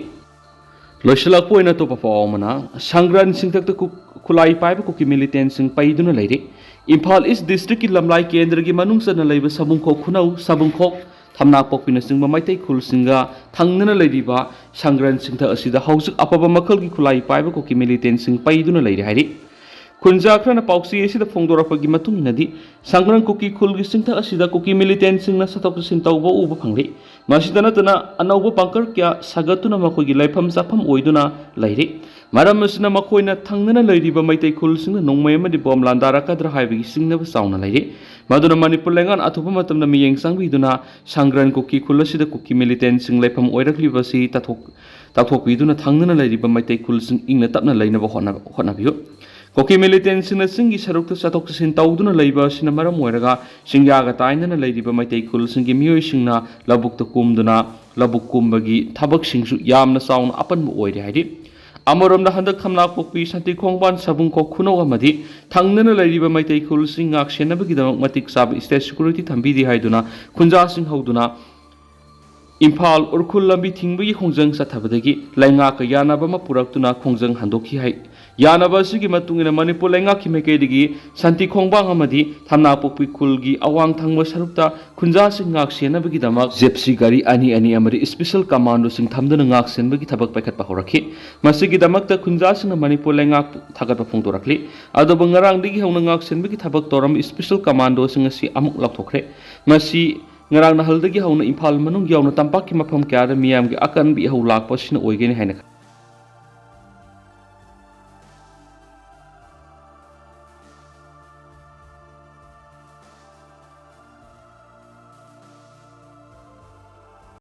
ꯂꯣꯏꯁꯤꯜꯂꯛꯄ ꯑꯣꯏꯅ ꯑꯇꯣꯞꯄ ꯄꯥꯎ ꯑꯃꯅ, ꯁꯪꯒ꯭ꯔꯟ ꯆꯤꯡꯊꯛꯇ ꯀꯨ-, ꯈꯨꯠꯂꯥꯏ ꯄꯥꯏꯕ ꯀꯨꯀꯤ militantꯁꯤꯡ ꯄꯩꯗꯨꯅ ꯂꯩꯔꯤ꯫ ꯏꯝꯐꯥꯜ East Districtꯀꯤ ꯂꯝꯂꯥꯏ ꯀꯦꯟꯗ꯭ꯔꯒꯤ ꯃꯅꯨꯡ ꯆꯟꯅ ꯂꯩꯕ ꯁꯕꯨꯡꯈꯣꯛ ꯈꯨꯅꯧ, ꯁꯕꯨꯡꯈꯣꯛ, ꯊꯝꯅꯥꯄꯣꯛꯄꯤꯅꯆꯤꯡꯕ ꯃꯩꯇꯩ ꯈꯨꯜꯁꯤꯡꯒ ꯊꯪꯅꯅ ꯂꯩꯔꯤꯕ ꯁꯪꯒ꯭ꯔꯟ ꯆꯤꯡꯊꯛ ꯑꯁꯤꯗ ꯍꯧꯖꯤꯛ ꯑꯐꯕ ꯃꯈꯜꯒꯤ ꯈꯨꯠꯂꯥꯏ ꯄꯥꯏꯕ ꯀꯨꯀꯤ militantꯁꯤꯡ ꯄꯩꯗꯨꯅ ꯂꯩꯔꯤ ꯍꯥꯏꯔꯤ꯫ ꯈꯨꯟꯖꯥ ꯈꯔꯅ ꯄꯥꯎꯆꯦ ꯑꯁꯤꯗ ꯐꯣꯡꯗꯣꯔꯛꯄꯒꯤ ꯃꯇꯨꯡ ꯏꯟꯅꯗꯤ, ꯁꯪꯒ꯭ꯔꯟ ꯀꯨꯀꯤ ꯈꯨꯜꯒꯤ ꯆꯤꯡꯊꯛ ꯑꯁꯤꯗ ꯀꯨꯀꯤ militantꯁꯤꯡꯅ ꯆꯠꯊꯣꯛ ꯆꯠꯁꯤꯟ ꯇꯧꯕ ꯎꯕ ꯐꯪꯂꯤ꯫ ꯃꯁꯤꯗ ꯅꯠꯇꯅ ꯑꯅꯧꯕ bunker ꯀꯌꯥ ꯁꯥꯒꯠꯇꯨꯅ ꯃꯈꯣꯏꯒꯤ ꯂꯩꯐꯝ ꯆꯥꯐꯝ ꯑꯣꯏꯗꯨꯅ ꯂꯩꯔꯤ꯫ ꯃꯔꯝ ꯑꯁꯤꯅ ꯃꯈꯣꯏꯅ ꯊꯪꯅꯅ ꯂꯩꯔꯤꯕ ꯃꯩꯇꯩ ꯈꯨꯜꯁꯤꯡꯗ ꯅꯣꯡꯃꯩ ꯑꯃꯗꯤ bomb ꯂꯥꯟꯗꯥꯔꯛꯀꯗ꯭ꯔꯥ ꯍꯥꯏꯕꯒꯤ ꯆꯤꯡꯅꯕ ꯆꯥꯎꯅ ꯂꯩꯔꯤ꯫ ꯃꯗꯨꯅ ꯃꯅꯤꯄꯨꯔ ꯂꯩꯉꯥꯛꯅ ꯑꯊꯨꯕ ꯃꯇꯝꯗ ꯃꯤꯠꯌꯦꯡ ꯆꯪꯕꯤꯗꯨꯅ ꯁꯪꯒ꯭ꯔꯟ ꯀꯨꯀꯤ ꯈꯨꯜ ꯑꯁꯤꯗ ꯀꯨꯀꯤ militantꯁꯤꯡ ꯂꯩꯐꯝ ꯑꯣꯏꯔꯛꯂꯤꯕ ꯑꯁꯤ ꯇꯥꯊꯣꯛ-, ꯇꯥꯛꯊꯣꯛꯄꯤꯗꯨꯅ ꯊꯪꯅꯅ ꯂꯩꯔꯤꯕ ꯃꯩꯇꯩ ꯈꯨꯜꯁꯤꯡ ꯏꯪꯅ ꯇꯞꯅ ꯂꯩꯅꯕ ꯍꯣꯠꯅꯕ, ꯍꯣꯠꯅꯕꯤꯌꯨ꯫ ꯀꯨꯀꯤ militantꯁꯤꯡꯅ ꯆꯤꯡꯒꯤ ꯁꯔꯨꯛꯇ ꯆꯠꯊꯣꯛ ꯆꯠꯁꯤꯟ ꯇꯧꯗꯨꯅ ꯂꯩꯕ ꯑꯁꯤꯅ ꯃꯔꯝ ꯑꯣꯏꯔꯒ ꯆꯤꯡꯌꯥꯒ ꯇꯥꯏꯅꯅ ꯂꯩꯔꯤꯕ ꯃꯩꯇꯩ ꯈꯨꯜꯁꯤꯡꯒꯤ ꯃꯤꯑꯣꯏꯁꯤꯡꯅ ꯂꯧꯕꯨꯛꯇ ꯀꯨꯝꯗꯨꯅ ꯂꯧꯕꯨꯛ ꯀꯨꯝꯕꯒꯤ ꯊꯕꯛꯁꯤꯡꯁꯨ ꯌꯥꯝꯅ ꯆꯥꯎꯅ ꯑꯄꯟꯕ ꯑꯣꯏꯔꯦ ꯍꯥꯏꯔꯤ꯫ ꯑꯃꯔꯣꯝꯗ, ꯍꯟꯗꯛ ꯊꯝꯅꯥꯄꯣꯛꯄꯤ, ꯁꯟꯇꯤ ꯈꯣꯡꯕꯥꯟ, ꯁꯕꯨꯡꯈꯣꯛ, ꯈꯨꯅꯧ ꯑꯃꯗꯤ ꯊꯪꯅꯅ ꯂꯩꯔꯤꯕ ꯃꯩꯇꯩ ꯈꯨꯜꯁꯤꯡ ꯉꯥꯛꯁꯦꯟꯅꯕꯒꯤꯗꯃꯛ ꯃꯇꯤꯛ ꯆꯥꯕ state security ꯊꯝꯕꯤꯗꯦ ꯍꯥꯏꯗꯨꯅ ꯈꯨꯟꯖꯥꯁꯤꯡ ꯍꯧꯗꯨꯅ ꯏꯝꯐꯥꯜ ꯎꯔꯈꯨꯜ ꯂꯝꯕꯤ ꯊꯤꯡꯕꯒꯤ ꯈꯣꯡꯖꯪ ꯆꯠꯊꯕꯗꯒꯤ ꯂꯩꯉꯥꯛꯀ ꯌꯥꯅꯕ ꯑꯃ ꯄꯨꯔꯛꯇꯨꯅ ꯈꯣꯡꯖꯪ ꯍꯟꯗꯣꯛꯈꯤ ꯍꯥꯏ꯫ ꯌꯥꯅꯕ ꯑꯁꯤꯒꯤ ꯃꯇꯨꯡ ꯏꯟꯅ ꯃꯅꯤꯄꯨꯔ ꯂꯩꯉꯥꯛꯀꯤ ꯃꯥꯏꯀꯩꯗꯒꯤ ꯁꯟꯇꯤ ꯈꯣꯡꯕꯥꯡ ꯑꯃꯗꯤ ꯊꯝꯅꯥꯄꯣꯛꯄꯤ ꯈꯨꯜꯒꯤ ꯑꯋꯥꯡ ꯊꯪꯕ ꯁꯔꯨꯛꯇ ꯈꯨꯟꯖꯥꯁꯤꯡ ꯉꯥꯛ ꯁꯦꯟꯅꯕꯒꯤꯗꯃꯛ ꯖꯤꯞꯁꯤ ꯒꯥꯔꯤ ꯑꯅꯤ ꯑꯅꯤ ꯑꯃꯗꯤ special commandoꯁꯤꯡ ꯊꯝꯗꯨꯅ ꯉꯥꯛ ꯁꯦꯟꯕꯒꯤ ꯊꯕꯛ ꯄꯥꯏꯈꯠꯄ ꯍꯧꯔꯛꯈꯤ꯫ ꯃꯁꯤꯒꯤꯗꯃꯛꯇ ꯈꯨꯟꯖꯥꯁꯤꯡꯅ ꯃꯅꯤꯄꯨꯔ ꯂꯩꯉꯥꯛꯄꯨ ꯊꯥꯒꯠꯄ ꯐꯣꯡꯗꯣꯔꯛꯂꯤ꯫ ꯑꯗꯨꯕꯨ ꯉꯔꯥꯡꯗꯒꯤ ꯍꯧꯅ ꯉꯥꯛ ꯁꯦꯟꯕꯒꯤ ꯊꯕꯛ ꯇꯧꯔꯝꯕ special commandoꯁꯤꯡ ꯑꯁꯤ ꯑꯃꯨꯛ ꯂꯧꯊꯣꯛꯈ꯭ꯔꯦ꯫ ꯃꯁꯤ ꯉꯔꯥꯡ ꯅꯍꯥꯜꯗꯒꯤ ꯍꯧꯅ ꯏꯝꯐꯥꯜ ꯃꯅꯨꯡ ꯌꯥꯎꯅ ꯇꯝꯄꯥꯛꯀꯤ ꯃꯐꯝ ꯀꯌꯥꯗ ꯃꯤꯌꯥꯝꯒꯤ ꯑꯀꯟꯕ ꯏꯍꯧ ꯂꯥꯛꯄ ꯑꯁꯤꯅ ꯑꯣꯏꯒꯅꯤ ꯍꯥꯏꯅ ꯈꯜꯂꯤ꯫